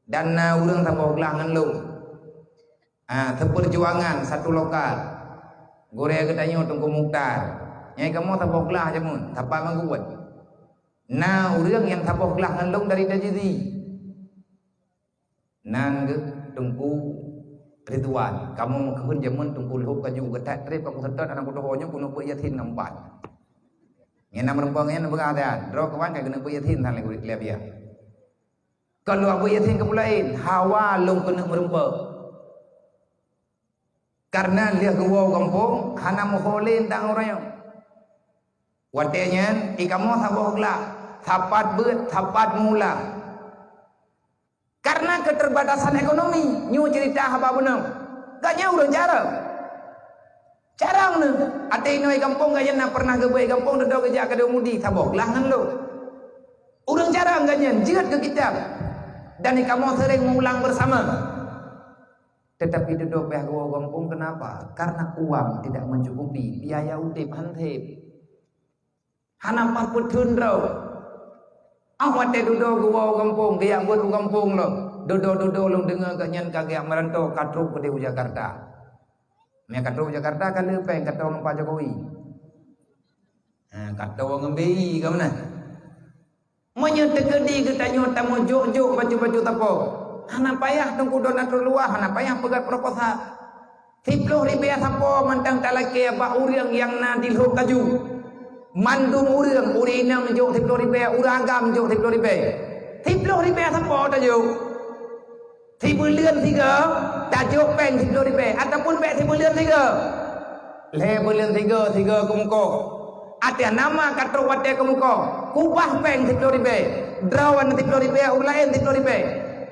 Dan na ureuëng saboh glah ngon lôn. Ah, seupeurjuangan satu lokal. Gurée geutanyoe Teungku Mukhtar. Nyang kamoe saboh glah jameun, sapat meuguet. Na ureuëng nyang saboh glah ngon lôn dari Tajizi. Nan geuh Teungku Ridwan. Kamoe meukeuheun jameun Teungku Lhok Kaju geutat treb ka kuseutôt aneuk kudoho nyoe keuneuk beuet Yasin ngon ban. Nyan na meureumpok nyan beurah that. Droe kawan ka keuneuk beuet Yasin sang lé kulit lé biah. Kon lôn beuet Yasin keu peue laén, hawa lôn keuneuk meureumpok. Kareuna lheueh geuwoe u gampông hana meuho lé tang uroe nyoe. Watée nyan, i kamoe saboh glah, sapat beuet, sapat meuulang. Kareuna keuterbatasan ekonomi, nyoe ceurita haba bunoe. Gobnyan ureuëng carông. Carông neuh, até inoe i gampông gobnyan na peureunah geubeuet i gampông dudoe geujak keudeh mudi saboh glah ngon lôn. Ureuëng carông gobnyan jeuet keu kitab dan i kamoe seuréng meuulang beusama. Teutapi dudoe payah geuwoe u gampông, keunapa? Karena uang tidak mencukupi biaya udeb, han sép. Hana paih peutheun droe. Óh watée dudoe geuwoe u gampông, geujak beuet u gampông lom. Dudoe-dudoe lôn deungoe gobnyan ka geujak meurantau, ka trok keudeh u Jakarta. Meunyo ka trok u Jakarta ka le péng, ka toe ngon Pak Jokowi. Ha, ka toe ngon B I ka meunan. Meunyoe teukeudi geutanyoe tameujok-jok bacut-bacut sapo, hana payah Teungku Donatur Luwah, hana payah peugah proposal. Siploh ribée sapo mantong talakée bak ureuëng nyang na di Lhok Kaju. Mandum ureuëng, ureuëng inong jok siploh ribée, ureuëng agam jok siploh ribée. Siploh ribée sapo tajok. Sibuleuen sigoe, tajok péng siploh ribée, ataupun bék sibuleuen sigoe. Lhée buleuen sigoe, sigoe keumukoh. Ateueh nama ka trok watée keumukoh, kubah péng siploh ribée. Droe nyan siploh ribée, ureuëng laén siploh ribée.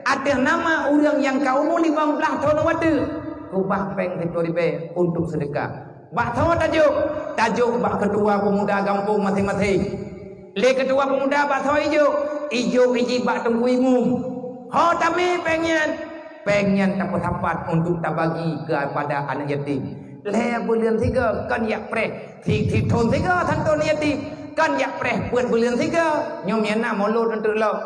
Ateueh nama ureuëng nyang ka umu limong blaih thon watée, kubah péng siploh ribée untuk seudeukah. Bak soe tajok? Tajok bak keutua peumuda gampông maséng-maséng. Lé keutua peumuda bak soe ijok? Ijok iji bak teungku imum. Ho tamé péng nyan? Péng nyan tapeusapat untuk tabagi keupada aneuëk yatim. Lhée buleuen sigoe kon jak preh, si, si thon sigoe santon yatim, kon jak preh peuet buleuen sigoe. Nyoe meunan na mulod untuk lom.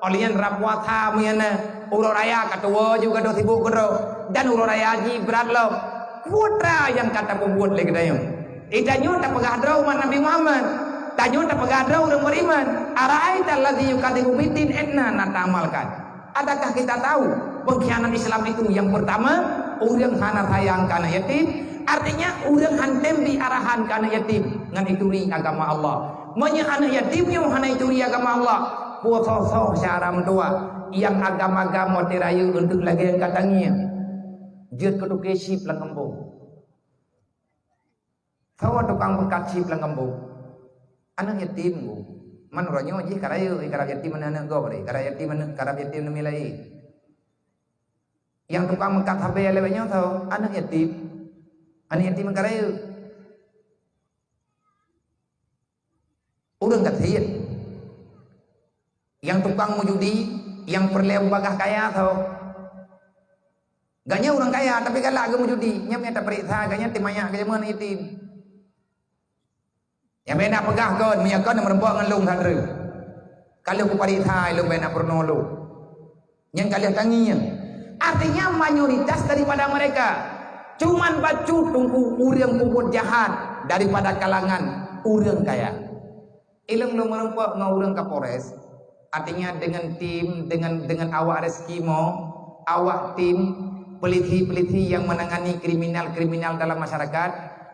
Óh lheueh nyan rab puasa meunan na, uroe raya ka tuwoe ju gadôh sibok keudroe, dan uroe raya jih brat lom. Kutra nyang ka tapeubuet lé geutanyoe. Geutanyoe tapeugah droe umat Nabi Muhammad. Tanyoe tapeugah droe ureuëng beriman. Ara'aita allazi yukadzibu biddin, ena na taamalkan. Adakah kita tahu pengkhianat Islam itu yang pertama, ureuëng hana sayang keu aneuëk yatim, artinya ureuëng han tem bi arahan keu aneuëk yatim ngon ituri agama Allah. Meunyoe aneuëk yatim nyoe hana ituri agama Allah, peue soe-soe syara meutuah nyang agam-agam watée rayeuk untuk lagée ka tangieng jeuet keu toke chip lam gampông. Soe tukang meukat chip lam gampông? Aneuëk yatim, Bu. Man uroe nyoe jih ka rayeuk, karab yatim aneuëk-aneuëk gob, karab yatim aneuëk, karab yatim neumi laén. Nyang tukang meukat sabe lewat nyoe soe? Aneuëk yatim. Aneuëk yatim ka rayeuk. Ureuëng gasien. Nyang tukang meujudi, nyang peureulée bagah kaya soe? Gobnyan ureuëng kaya, tapi galak geumeujudi. Nyan meunyo tapeuriksa, gobnyan teuh manyak keu jameun yatim. Nyang bèk na peugah kon, meunyo kon meureumpok ngon lôn that droe. Ka lheueh kupareksa lôn, bèk na peurunoe lôn. Nyan ka lheueh tangieng. Artinya mayoritas daripada mereka cuman bacut teungku ureuëng peubuet jahat daripada kalangan ureuëng kaya. Ilôn lôn meureumpok ngon ureuëng Kapolres. Artinya dengan tim, dengan dengan awak Reskimo, awak tim peliti-peliti yang menangani kriminal-kriminal dalam masyarakat,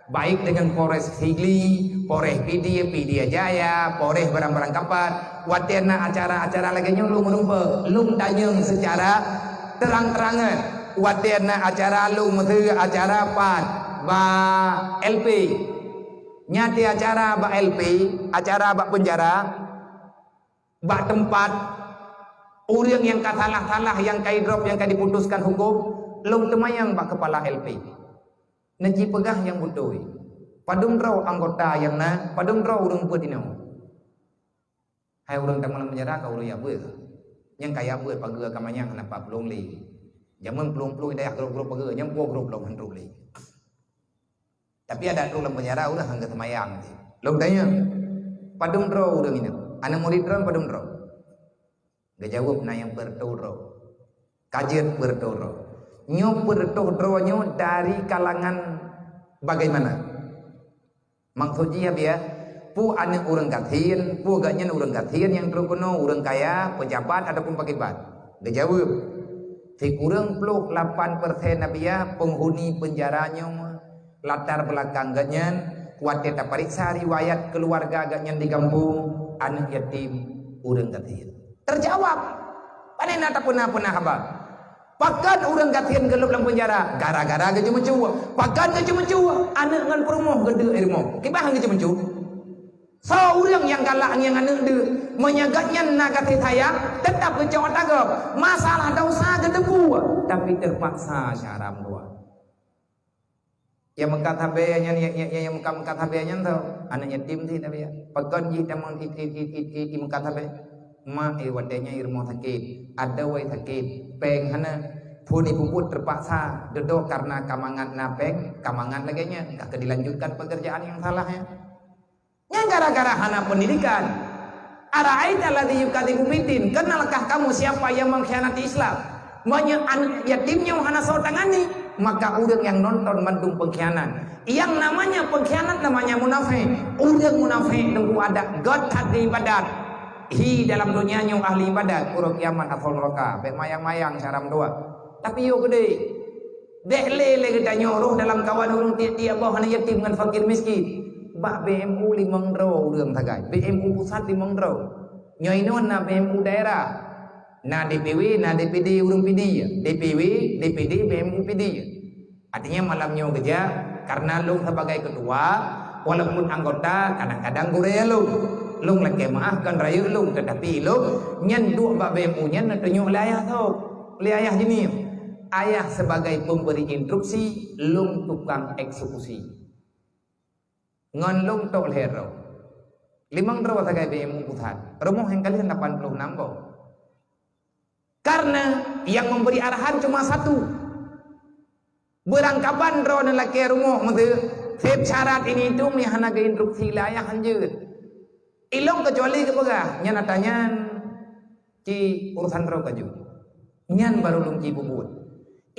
baik dengan Polres Sigli, Polres Pidie, Pidie Jaya, Polres Barang-Barang Kapat, watèe na acara-acara lagèe nyoe lôn meureumpok, lôn tanyong secara terang-terangan. Watèe na acara lôn meuseu acara pat ba L P. Nyan di acara bak L P, acara bak penjara, bak teumpat ureueng nyang ka salah-salah, nyang ka idrop, nyang ka diputuskan huköm, lôn teumayang bak keupala L P. Neuji peugah nyang beutôi. Padum droe anggota nyang na, padum droe ureueng peuet inoe. Hai ureueng tamong lam penjara ka ureueng jak beuet. Nyang ka jak beuet pageue ka manyang hana pat plueng lé. Jameun plueng-plueng dayah grob-grob pageue, nyang po grob lom han trok lé. Tapi adak trok lam penjara udah hana geuseumayang. Lôn tanyong, padum droe ureueng inong? Aneuk murit droe padum droe? Geujaweueb na nyang peureutôh droe. Ka jeuet peureutôh droe. Nyoe peureutôh droe nyoe dari kalangan bagaimana? Maksud jih, ya, peue aneuk ureueng gasien, peue gobnyan ureueng gasien nyang trok keunoe, ureueng kaya, pejabat ataupun pakriban? Geujaweueb, sikureueng ploh lapan persen, Nabiya, penghuni penjara nyoe latar belakang gobnyan, watèe tapareksa riwayat keuluwarga gobnyan di gampông, aneuk yatim, ureueng gasien. Teujawab. Pane na tapeuna-peuna haba. Pakon ureueng gasien geulôb lam penjara? Gara-gara geuceumeucue. Pakon geuceumeucue? Aneuk ngon peurumoh geudeuk i rumoh. Kiban geuceumeucue? Soe ureueng nyang galak ngieng aneuk deuk? Meunyoe gobnyan na gaséh sayang, teutap geucok ata gob. Masalah desya geuteupeue, tapi teupaksa syara meuruah. Nyang meukat sabe nyan, nyang, nyang, nyang meukat-meukat sabe nyan tho, aneuk yatim cit, tapi ya. Pakon jih tamong i, i, i, i, i, i meukat sabe? Mak, eh, watèe nyan i rumoh sakét, adoe sakét, péng hana. Phon ipubuet teupaksa, dudoe karena ka mangat na péng, ka mangat lagèe nyan, ka keu dilanjutkan pekerjaan nyang salah nyan. Nyan gara-gara hana pendidikan. Ara'aita alladzi yukadzibu biddin, kenalkah kamu siapa yang mengkhianati Islam? Meunyoe aneuk yatim nyoe hana soe tangani, maka ureueng nyang nonton mandum pengkhianat. Yang namanya pengkhianat namanya munafék. Ureueng munafék nunggu adat, göt that di ibadat. Hi dalam donya nyoe ahli ibadat, uroe kiamat asoe neuraka. Bèk mayang-mayang syara meutuah. Tapi yôh keudéh. Bèk lé lé geutanyoe rôh dalam kawan ureueng tiep-tiep boh aneuk yatim ngon fakir miskin. Bak B M U limong droe ureueng sagai. B M U pusat limong droe. Nyoe inoe na B M U daerah. Na D P W, na D P D ureueng Pidie. D P W, D P D, B M U Pidie. Artinya malam nyoe geujak, karena lôn sebagai ketua, walaupun anggota, kadang-kadang gurèe lôn. Lôn lakèe meu'ah kon rayeuk lôn, tetapi lôn nyan duek bak B M U nyan neutunyok lé ayah tho, lé ayah jih nyoe. Ayah sebagai pemberi instruksi, lôn tukang eksekusi. Ngon lôn tok lhèe droe. Limong droe sagai B M U pusat. Rumoh nyang ka lheueh lapan puluh enam boh. Karena yang memberi arahan cuma satu. Beurangkaban droeneuh lakèe rumoh meuseu, sép syarat ini itu meuhana geuinstruksi lé ayah hanjeuet. Ilong kecuali geupeugah, nyan ata nyan ci urusan droe kaju. Nyan baru lôn ci bubuet.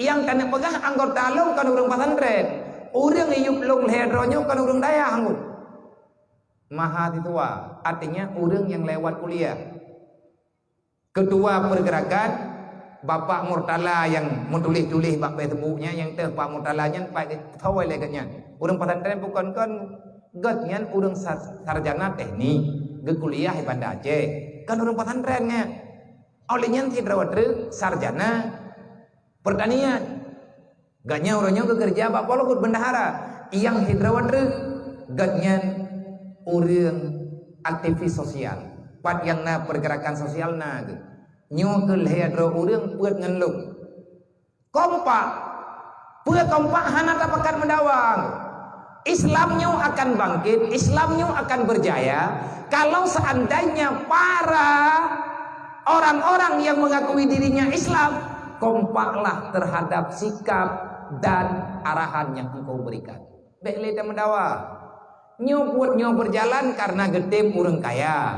Nyang taneuk peugah anggota lôn kon ureueng pesantren. Ureueng iyup lôn lhèe droe nyoe kon ureueng dayah ngon. Mahasiswa, artinya ureueng nyang lewat kuliah. Ketua pergerakan, Bapak Murtala nyang meutuléh-tuléh bak Facebook nyan, nyang teuh Pak Murtala nyan pat geuthôi lé geuh nyan. Ureueng pesantren bukon kon, geuh nyan ureueng sa-, sarjana teknik, geukuliah i Banda Aceh. Kon ureueng pesantren nyan. Oleh nyan sidroe treuk sarjana pertanian. Gobnyan uroe nyoe geukeureuja bak Polhut bendahara. Nyang sidroe treuk, gobnyan ureueng aktivis sosial. Pat nyang na pergerakan sosial na geuh. Nyoe keuh lhèe droe ureueng peuet ngon lôn. Kompak. Peue kompak hana tapakat meudawa. Islam nyoe akan bangkit, Islam nyoe akan berjaya kalau seandainya para orang-orang yang mengakui dirinya Islam kompaklah terhadap sikap dan arahan yang engkau berikan. Bèk lé tameudawa. Nyoe buet nyoe beujalan karena geutem ureueng kaya,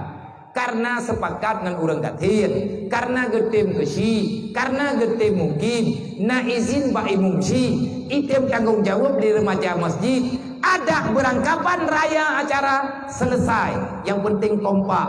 karena sepakat ngon ureueng gasien, karena geutem keushi, karena geutem mukim, na izin bak imum shi, item tanggong jaweueb di remaja masjid, adak beurangkaban raya acara selesai. Nyang penting kompak.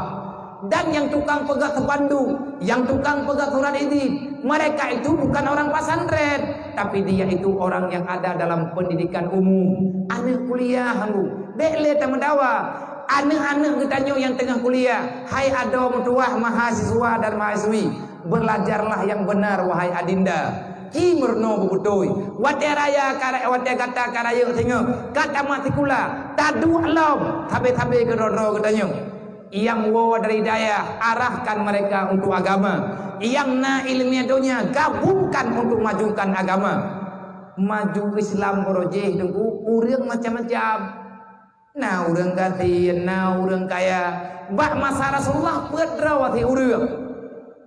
Dan yang tukang peugah spanduk, yang tukang peugah surat izin, mereka itu bukan orang pesantren, tapi dia itu orang yang ada dalam pendidikan umum. Aneuk kuliah, Abu. Bék lé tameudawa. Aneuk-aneuk geutanyoe nyang teungoh kuliah, hai adoe meutuwah mahasiswa dan mahasiswi, belajarlah yang benar, wahai adinda. Ci meurunoe beubeutôi. Watée raya ka, watée gata ka rayeuk singoh, ka tamat sikula, taduek lom, sabe-sabe keudroe-droe geutanyoe. Nyang woe dari dayah, arahkan mereka untuk agama. Nyang na ileumèe donya, gabungkan untuk majukan agama. Maju Islam projek Teungku, ureuëng macam-macam. Na ureuëng gasien, na ureuëng kaya. Bak masa Rasulullah peuet droe até ureuëng.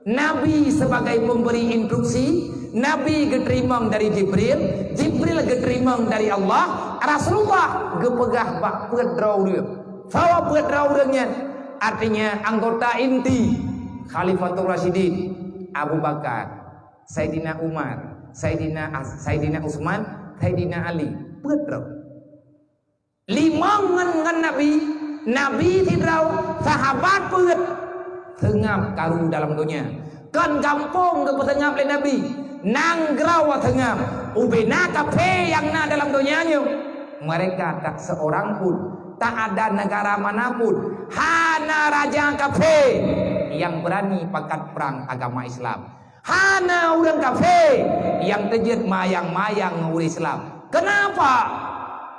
Nabi sebagai pemberi instruksi, Nabi geuteurimong dari Jibril, Jibril geuteurimong dari Allah, Rasulullah geupeugah bak peuet droe ureuëng. Soe peuet droe ureuëng nyan? Artinya anggota inti Khalifatul Rasyidin, Abu Bakar, Saidina Umar, Saidina As-, Saidina Utsman, Saidina Ali. Peuet droe. Limong ngon, ngon Nabi, Nabi sidroe, sahabat peuet, seungab karu dalam donya. Kon gampông geupeuseungab lé Nabi, nanggroe seungab. Ubena kafé nyang na dalam donya nyoe, mereka tak seorang pun, tak ada negara mana pun, hana raja kafé yang berani pakat perang agama Islam. Hana ureuëng kafé nyang teujeuet mayang-mayang ngon ureuëng Islam. Kenapa?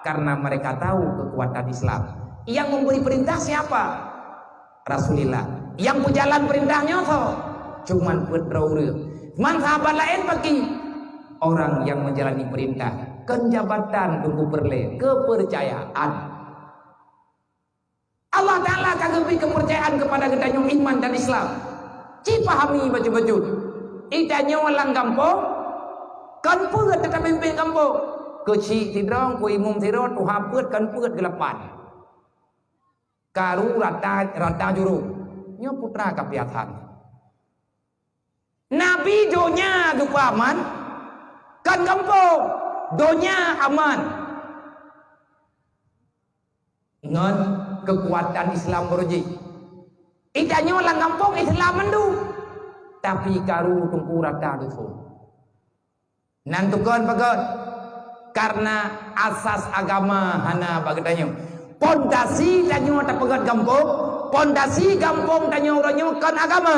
Karena mereka tahu kekuatan Islam. Yang memberi perintah siapa? Rasulullah. Yang peujalan perintah nyoe soe? Cuman peuet droe ureuëng. Man sahabat laén pakri? Orang yang menjalani perintah. Kon jabatan Teungku peureulée, kepercayaan. Allah Ta'ala ka geubri keupeurcayaan keupada geutanyoe iman dan Islam. Ci pahami bacut-bacut. Geutanyoe lam gampông, kon peuet teutab mimpén gampông. Keuchik sidroe, keu imum sidroe, tuha peuet, kon peuet geulapan. Karu rata, rata jurông. Nyoe putra kapiasan. Nabi donya geupeuaman, kon gampông, donya aman. Ngon keukuatan Islam beurujih. Geutanyoe lam gampông Islam mandum, tapi karu Teungku rata dusun. Nan tukon pagot, karena asas agama hana bak geutanyoe. Pondasi tanyoe tapeugét gampông, pondasi gampông tanyoe uroe nyoe kon agama,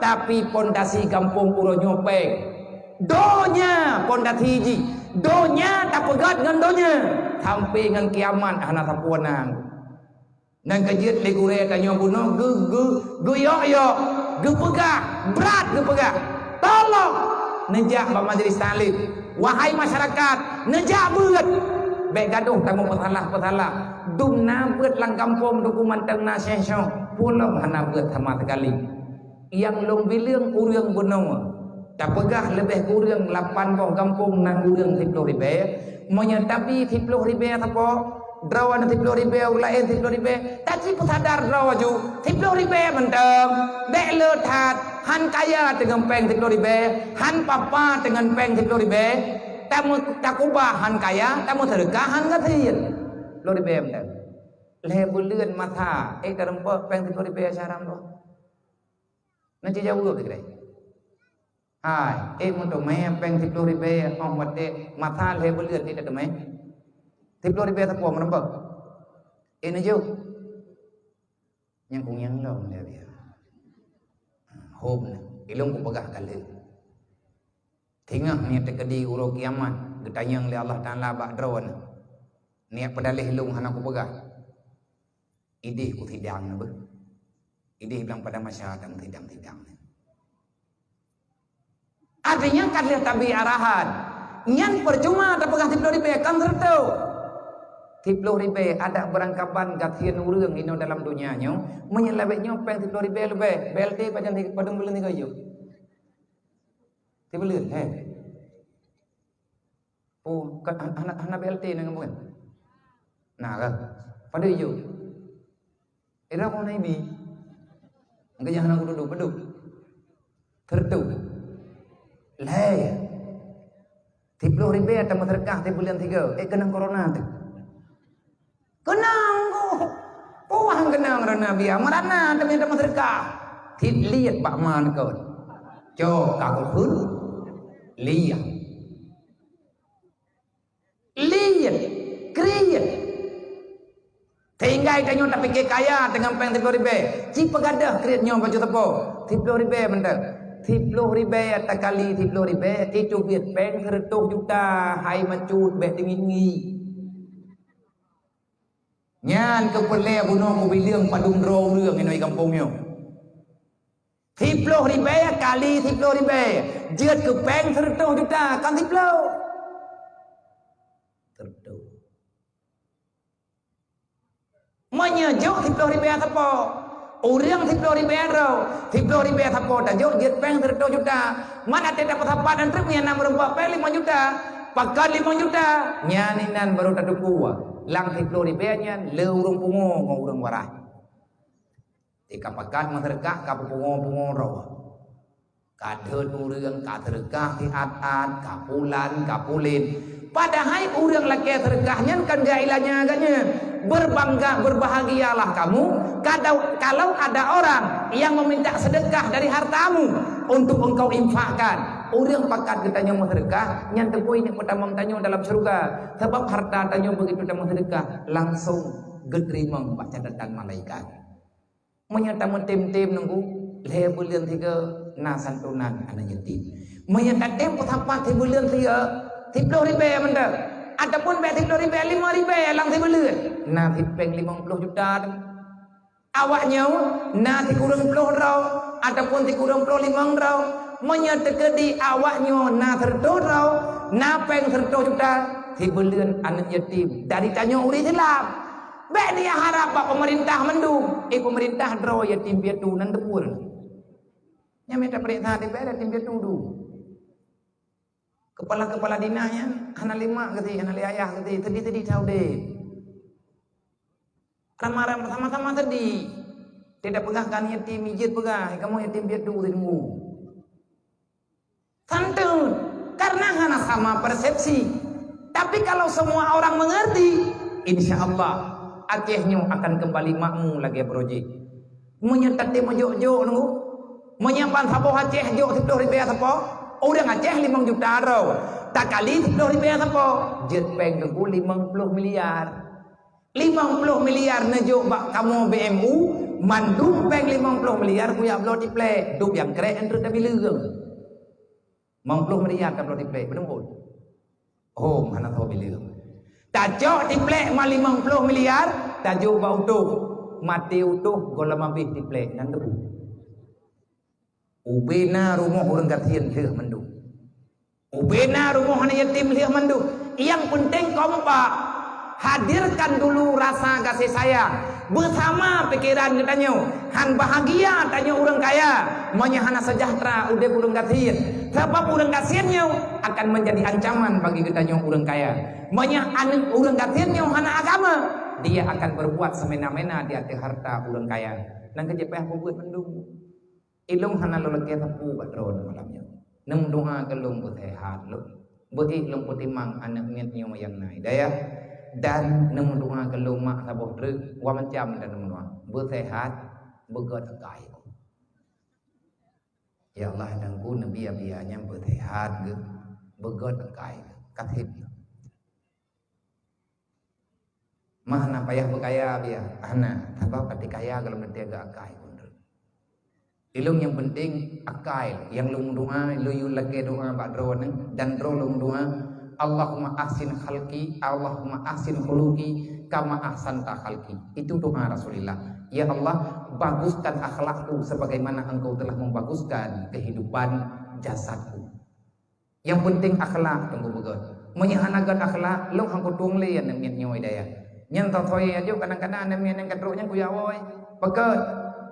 tapi pondasi gampông uroe nyoe péng. Donya pondasi jih, donya tapeugét ngon donya, sampai ngon kiamat hana sapeue na. Nan ka jeuet lé gurée tanyoe bunoe geu-, geu-, geuyok-yok, geupeugah, brat geupeugah, "Tolong neujak bak majelis taklim. Wahai masyarakat, neujak beuet. Bék gadoh tamong peusalah-peusalah. Dum na beuet lam gampông Teungku mantong na seng-seng, peue lom hana beuet sama sekali." Nyang lôn bileueng ureuëng bunoe, tapeugah leubeh kureueng lapan boh gampông na ureuëng siploh ribée. Meunyoe tabi siploh ribée sapo, droe na siploh ribée, ureuëng laén siploh ribée, taci peusadar droe laju, siploh ribée mantong, bék le that, han kaya teungon péng siploh ribée, han papa teungon péng siploh ribée, tameu-, takubah han kaya, tameuseudeukah han gasien. Siploh ribée mantong. Lhée buleuen masa, ék tareumpok péng siploh ribée syaram droe. Na ci jaweueb lé keudeh. Hai, ék meuteumé péng siploh ribée óh watée masa lhée buleuen ék tateumé. Siploh ribée sapo meurumpok. Ék neujok. Nyang kunyang lom lé dia. Hom na, ilong kupeugah ka lheueh. Singoh nyang teukeudi uroe kiamat, geutanyong lé Allah Taala bak droe na. Niyak peudaleh lôn hana kupeugah. Idéh kusidang na beuh. Idéh bilang pada masa dan sidang-sidang na. Artinya, ka lheueh tabi arahan. Nyan percuma tapeugah siploh ribée, kan seureutoh. Siploh ribée adak beurangkaban gasien ureuëng inoe dalam donya nyoe, meunyoe lawét nyoe péng siploh ribée leubeh, B L T pajan padum buleuen tiga jok. Tiga buleuen, hé. Oh, ka, hana, hana B L T na ngon bukan? Nah, kan? Pada ijo. Ira mau naibi. Engka jangan aku duduk, beduk. Tertu. Lhée. Siploh ribée atau masyarakat di bulan tiga. Eh, kena corona tu. Keunong ku. Wah, keunong rona bia, meurana teumé tameuseudeukah. Cit liet bak ma neukot. Cok ka kukheun. Liah. Liet. Kriet. Sehingga tanyoe tapike kaya deungon péng siploh ribée. Ci peugadôh kriet nyoe bacut teupô. Siploh ribée mantong. Siploh ribée takali siploh ribée, itu biet péng seureutôh juta, hai macut bék teungi-teungi. Nyan keuh peureulée bunoe kubileung padum droe ureuëng inong gampông nyoe. Siploh ribée kali siploh ribée, jeuet keu péng seureutôh juta, kon siploh. Seureutôh. Meunyoe jok siploh ribée sapo, ureuëng siploh ribée droe, siploh ribée sapo tajok jeuet péng seureutôh juta. Man até tapeusapat nyan treuk nyan na meureumpok péng limong juta, pakon limong juta, nyan inan barô tateupeue. Lam siploh ribée nyan le ureuëng pungo ngon ureuëng waras. Di ka pakat meuseudeukah ka peupungo-pungo droe. Ka deuet ureuëng, ka seudeukah siat-at, ka pulan, ka pulen. Padahai ureuëng lakée seudeukah nyan kan geuilanya geuh nyan. Berbangga, berbahagialah kamu kada-, kalau ada orang yang meminta sedekah dari hartamu untuk engkau infakkan. Ureuëng pakat geutanyoe meuseudeukah, nyan teupeu ineuk peutamong tanyoe dalam syeuruga. Sabab harta tanyoe begitu tameuseudeukah, langsung geuteurimong bak catatan malaikat. Meunyoe tameutem-tem nunggu, lhée buleuen sigoe na santunan aneuk yatim. Meunyoe tatem peusapat sibuleuen sigoe, siploh ribée mantong, ataupun bék siploh ribée, limong ribée lam sibuleuen, na cit péng limong ploh juta tu. Awaknyoe na sikureueng ploh droe ataupun sikureueng ploh limong droe. Meunyoe teukeudi awaknyoe na seureutôh droe, na péng seureutôh juta, sibuleuen aneuk yatim dari tanyoe ureuëng Islam. Bék neuharab bak peumeurintah mandum. Eh, peumeurintah droe yatim piatu nan teupeue. Nyan mita peurintah di daerah yatim piatu tu. Kepala-kepala dinas nyan hana lé mak geuti, hana lé ayah geuti, sedih-sedih that udeb. Ramai-ramai sama-sama sedih. Tidak peugah kan yatim, ijeuet peugah, kamoe yatim piatu tunggu. Santun, karena hana sama persepsi. Tapi kalau semua orang mengerti, insya Allah Aceh nyoe akan kembali makmur lagée beurojih. Meunyoe tatem jok-jok nunggu, meunyoe ban saboh Aceh jok siploh ribée sapo, ureuëng Aceh limong juta droe, takali siploh ribée sapo, jeuet péng teungku limong ploh miliar. Limong ploh miliar neujok bak kamoe B M U, mandum péng limong ploh miliar kujak bloe tiplek, dub nyang krék nyan treuk tabileung. Limong ploh miliar tabloe tiplek, beudeueng. Oh, hana soe bileung. Tacok tiplek ma limong ploh miliar, tajok bak utoh. Maté utoh, goh lom habéh tiplek, nyan debu. Ubena rumoh ureuëng gasien lheueh mandum. Ubena rumoh aneuk yatim lheueh mandum. Yang penting kompak. Hadirkan dulu rasa kasih sayang. Beusama pikiran geutanyoe. Han bahagia tanyoe ureuëng kaya, meunyoe hana sejahtera udeb ureuëng gasien. Sabab ureuëng gasien nyoe akan menjadi ancaman bagi geutanyoe ureuëng kaya. Meunyoe aneuk ureuëng gasien nyoe hana agama, dia akan berbuat semena-mena di ateueh harta ureuëng kaya. Nyang keujeupah peubuet mandum. Ilong hana lôn lakée sapeue bak droeneuh malam nyoe. Neumeudoa keu lôn beuseuhat lôn. Beuék lôn peutimang aneuk miet nyoe nyang na hidayah, dan neumeudoa keu lôn mak saboh treuk, wa macam dan neumeudoa. Beuseuhat, beugét akai. Ya Allah, dan ku neubia-bia nyang beuseuhat geuh, beugét akai geuh. Ka seb. Mah hana payah beukaya bia, hana, sabab até kaya gohlom teuntée geuakai pun. Ilong nyang penting akai, nyang lôn doa, lôn yue lakée doa bak droeneuh, dan droe lôn doa, "Allahumma ahsin khalqi, Allahumma ahsin khuluqi, kama ahsanta khalqi." Itu doa Rasulullah. "Ya Allah, baguskan akhlakku sebagaimana Engkau telah membaguskan kehidupan jasadku." Nyang penting akhlak teungku beugét. Meunyoe hana gét akhlak, lôn han kutueng lé aneuk miet nyoe hidayah. Nyan tho-tho yah jok kadang-kadang aneuk miet nyang ka trok nyan kuyak woe. Pakon?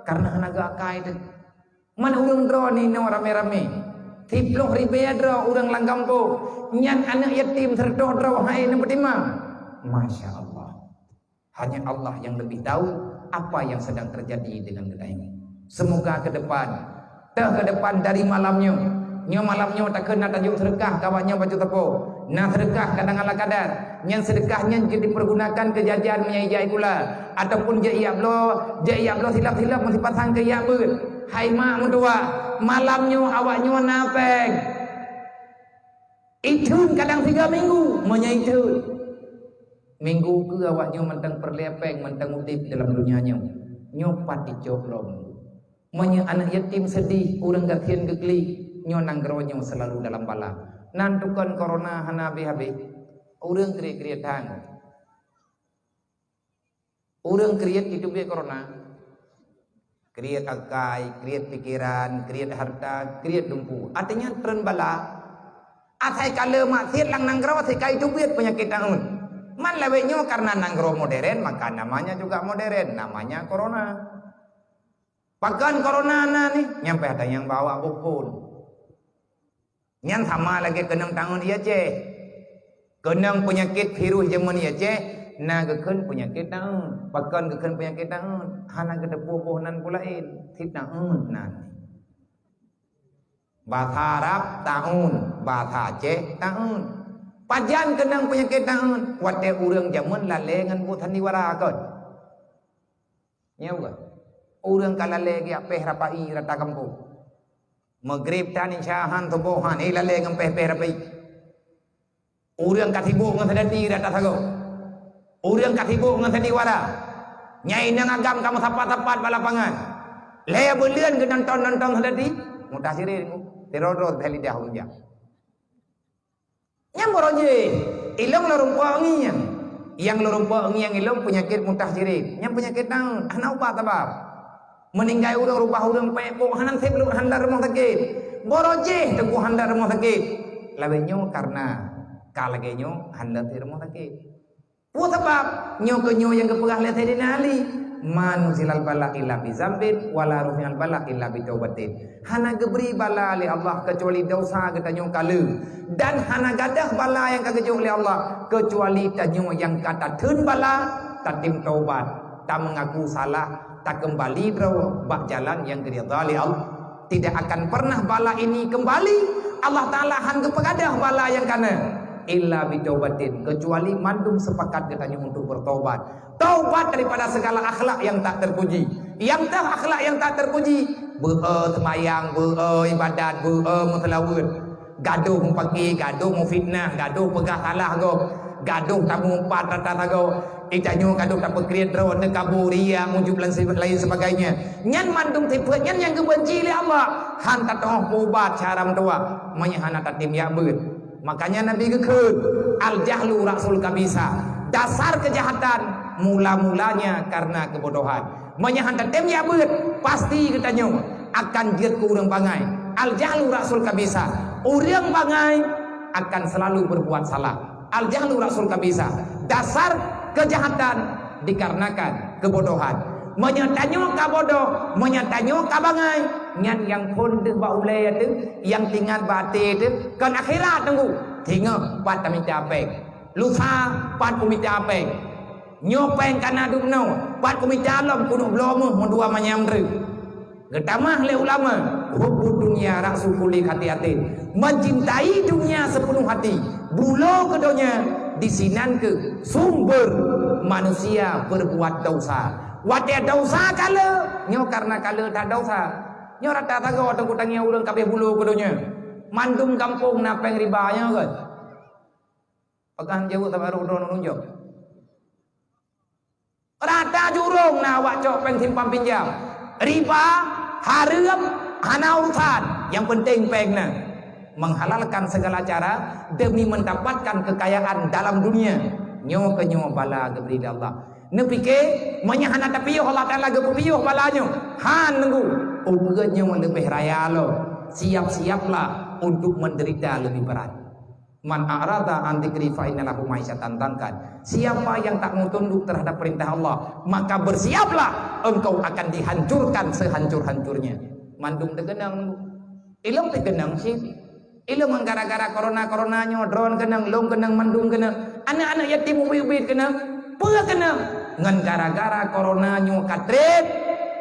Karena hana gét akai teuh. Man ureuëng droe ninoe ramé-ramé. Siploh ribée droe ureuëng lam gampông. Nyan aneuk yatim seureutôh droe hai neupeutimang. Masya Allah. Hanya Allah yang lebih tahu apa yang sedang terjadi dengan geutanyoe. Semoga ke depan, teuh ke depan dari malam nyoe, Nyoe malam nyoe takheun na tajok seudeukah keu awak nyoe bacut sapo. Na seudeukah kadang ala kadar. Nyan seudeukah nyan jeuet dipeurgunakan keu jajan meunyo ijak sikula, ataupun jeuet ijak bloe, jeuet ijak bloe silop-silop meusipasang keu ijak beuet. Hai mak meutuwah, malam nyoe awak nyoe na péng. Itheun kadang siga minggu, meunyo itheun. Minggu keu awak nyoe mantong peureulée péng, mantong udeb dalam donya nyoe. Nyoe pat icok lom. Meunyoe aneuk yatim seudeh, ureuëng gasien geuklik, nyoe nanggroe nyoe seulalu dalam bala. Nan tukon korona hana habéh-habéh. Ureuëng kriet-kriet thang. Ureuëng kriet itu biet korona. Kriet akai, kriet pikeran, kriet harta, kriet lumpu. Artinya treun bala. Asai ka le maksiet lam nanggroe, asai ka itu biet peunyakét taun. Man lawét nyoe karena nanggroe modern, maka namanya juga modern, namanya korona. Pakon korona na ni? Nyang pih ata nyang bawa bukon. Nyan sama lagée keunong taun di Aceh. Keunong peunyakét virus jameun di Aceh, na geukheun peunyakét taun. Pakon geukheun peunyakét taun? Hana geuteupeue boh nan peue laén. Sit taun nan. Basa Arab taun, basa Aceh taun. Pajan keunong peunyakét taun? Watée ureuëng jameun lalée ngon buet sandiwara kon. Nyoe bukan. Ureuëng ka lalée geujak péh rapai rata gampông. Maghrib tan isya han suboh han, eh, lalée ngon péh-péh rapai. Ureuëng ka sibok ngon seudati rata sagoe. Ureuëng ka sibok ngon sandiwara. Nyai inong agam ka meusapat-sapat bak lapangan. Lhée buleuen geunonton-nonton seudati, mutasirin ku. Tiroe-roe beh lidah unjang. Nyang barô jih, ilong lôn rumpok ngieng. Nyang lôn rumpok ngieng ilong peunyakét mutah sirip. Nyang peunyakét nyan hana ubat sabab. Meuninggai ureuëng, rubah ureuëng, pék pok, hana sép lôn handar rumoh sakét. Barô jih teungku handar rumoh sakét. Lagée nyoe karena ka lagée nyoe handar sép rumoh sakét. Peue sabab? Nyoe keuh nyoe nyang geupeugah lé Saidina Ali, "Ma nuzilal bala illa bi zambin, wa la rufi'al bala illa bi taubatin." Hana geubri bala lé Allah keucuali desya geutanyoe ka le, dan hana gadôh bala nyang ka geujok lé Allah keucuali tanyoe nyang ka tatheun bala, tatem taubat, tameungaku salah, takeumbali droe bak jalan nyang geuridha lé Allah. Tidak akan pernah bala ini kembali. Allah Taala han geupeugadôh bala nyang kana, illa bitaubatin, kecuali mandum sepakat geutanyoe untuk bertobat. Taubat daripada segala akhlak yang tak terpuji. Nyang teuh akhlak yang tak terpuji, beu-e seumayang, beu-e ibadat, beu-e meuseulaweuet. Gadôh mupaki, gadôh mufitnah, gadôh peugah salah gob, gadôh tamupat rata sagoe. Itanyoe gadôh tapeukriet droe, neukabo, riya, ujub dan lain sebagainya. Nyan mandum sifeuet nyan nyang geubenci lé Allah. Han tatu'oh peuubat cara meutuwah, meunyoe hana tatem jak beuet. Makanya Nabi geukheun, "Al-jahlu ra'sul khabithah." Dasar kejahatan mula-mulanya karena kebodohan. Meunyoe han tatem jak beuet, pasti geutanyoe akan jeuet keu ureuëng bangai. Al-jahlu ra'sul khabithah. Ureuëng bangai akan selalu berbuat salah. Al-jahlu ra'sul khabithah. Dasar kejahatan dikarenakan kebodohan. Meunyoe tanyoe ka bodoh, meunyoe tanyoe ka bangai, nyan nyang phon deuh bak ulée teuh, nyang teuingat bak até teuh, kon akhirat teungku. Ingat pat tamita péng. Lusa pat kumita péng. Nyoe péng kana duek noe, pat kumita lom keuneuk bloe méuh meudua manyam treuk. Geutamah lé ulama, "Hubbud dunya ra'su kulli khati'atin." Mencintai dunia sepenuh hati, bulo keu donya, disinan keuh sumber manusia berbuat dosa. Watée dosa ka le, nyoe karena ka le that dosa. Nyoe rata sagoe teungku tangieng ureuëng kabeh bulo keu donya. Mandum gampông na péng riba nyoe kan. Peugah jaweueb saban roh droeneuh nunjok. Rata jurông na awak cok péng simpan pinjam. Riba, hareuem, hana urusan. Nyang penting péng na. Menghalalkan segala cara demi mendapatkan kekayaan dalam dunia. Nyoe keuh nyoe bala geubri lé Allah. Neupike, meunyoe hana tapiôh Allah Taala geupeupiôh bala nyoe. Han nunggu. Ubeut nyoe leubeh raya lom. Siap-siaplah untuk menderita lebih berat. "Man a'rada an dzikri fa inna lahu ma'isyatan dhankan." Siapa yang tak mau tunduk terhadap perintah Allah, maka bersiaplah engkau akan dihancurkan sehancur-hancurnya. Mandum teukeunong. Ilong teukeunong cit. Ilong ngon gara-gara korona-korona nyoe, droen keunong, lông keunong, mandum keunong. Aneuk-aneuk yatim ubit-ubit keunong. Peue keunong? Ngon gara-gara korona nyoe ka treb,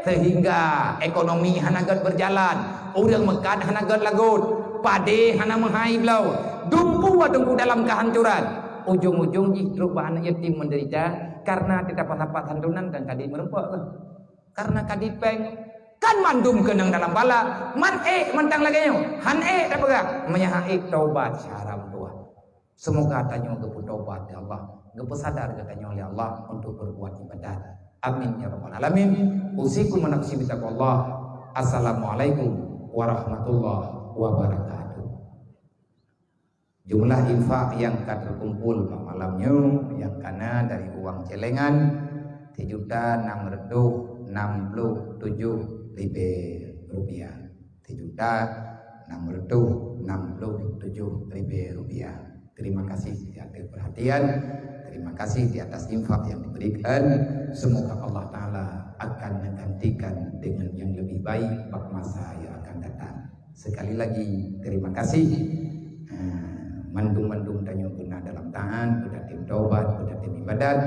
sehingga ekonomi hana gét berjalan. Ureuëng meukat hana gét lagot. Padé hana meuhai bloe, dumpeue teungku dalam keuhancoran. Ujong-ujong jih trok bak aneuk yatim meudeurita, kareuna teudapat-dapat santunan dan ka jimeurumpok keuh. Kareuna ka jipéng, kan mandum keunong dalam bala, man ék mantong lagée nyoe, han ék tapeugah, meunyo han ék tobat syara meutuah. Seumoga tanyoe geupeutobat lé Allah, geupeusadar geutanyoe lé Allah untuk berbuat ibadat. Amin ya rabbal alamin. Usikum wa nafsi bitaqwallah. Assalamualaikum warahmatullahi wabarakatuh. Jumlah infak nyang ka teukumpul bak malam nyoe nyang kana dari uang celengan sijuta enam reutôh enam ploh tujoh ribée rupiah. Sijuta enam reutôh enam ploh tujoh ribée rupiah. Terima kasih di atas perhatian. Terima kasih di atas infak yang diberikan. Semoga Allah Ta'ala akan menggantikan dengan yang lebih baik bak masa yang akan datang. Sekali lagi, terima kasih. Ah, mandum-mandum tanyoe beuna dalam taat, beutatem tobat, beutatem ibadat.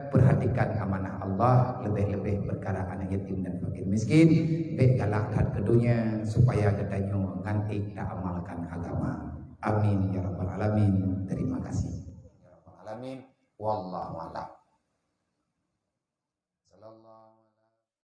Perhatikan amanah Allah, lebih-lebih perkara aneuk yatim dan fakir miskin. Bék galak that keu donya, supaya geutanyoe ngan ék taamalkan agama. Amin ya rabbal alamin. Terima kasih. Ya rabbal alamin. Wallahu a'lam.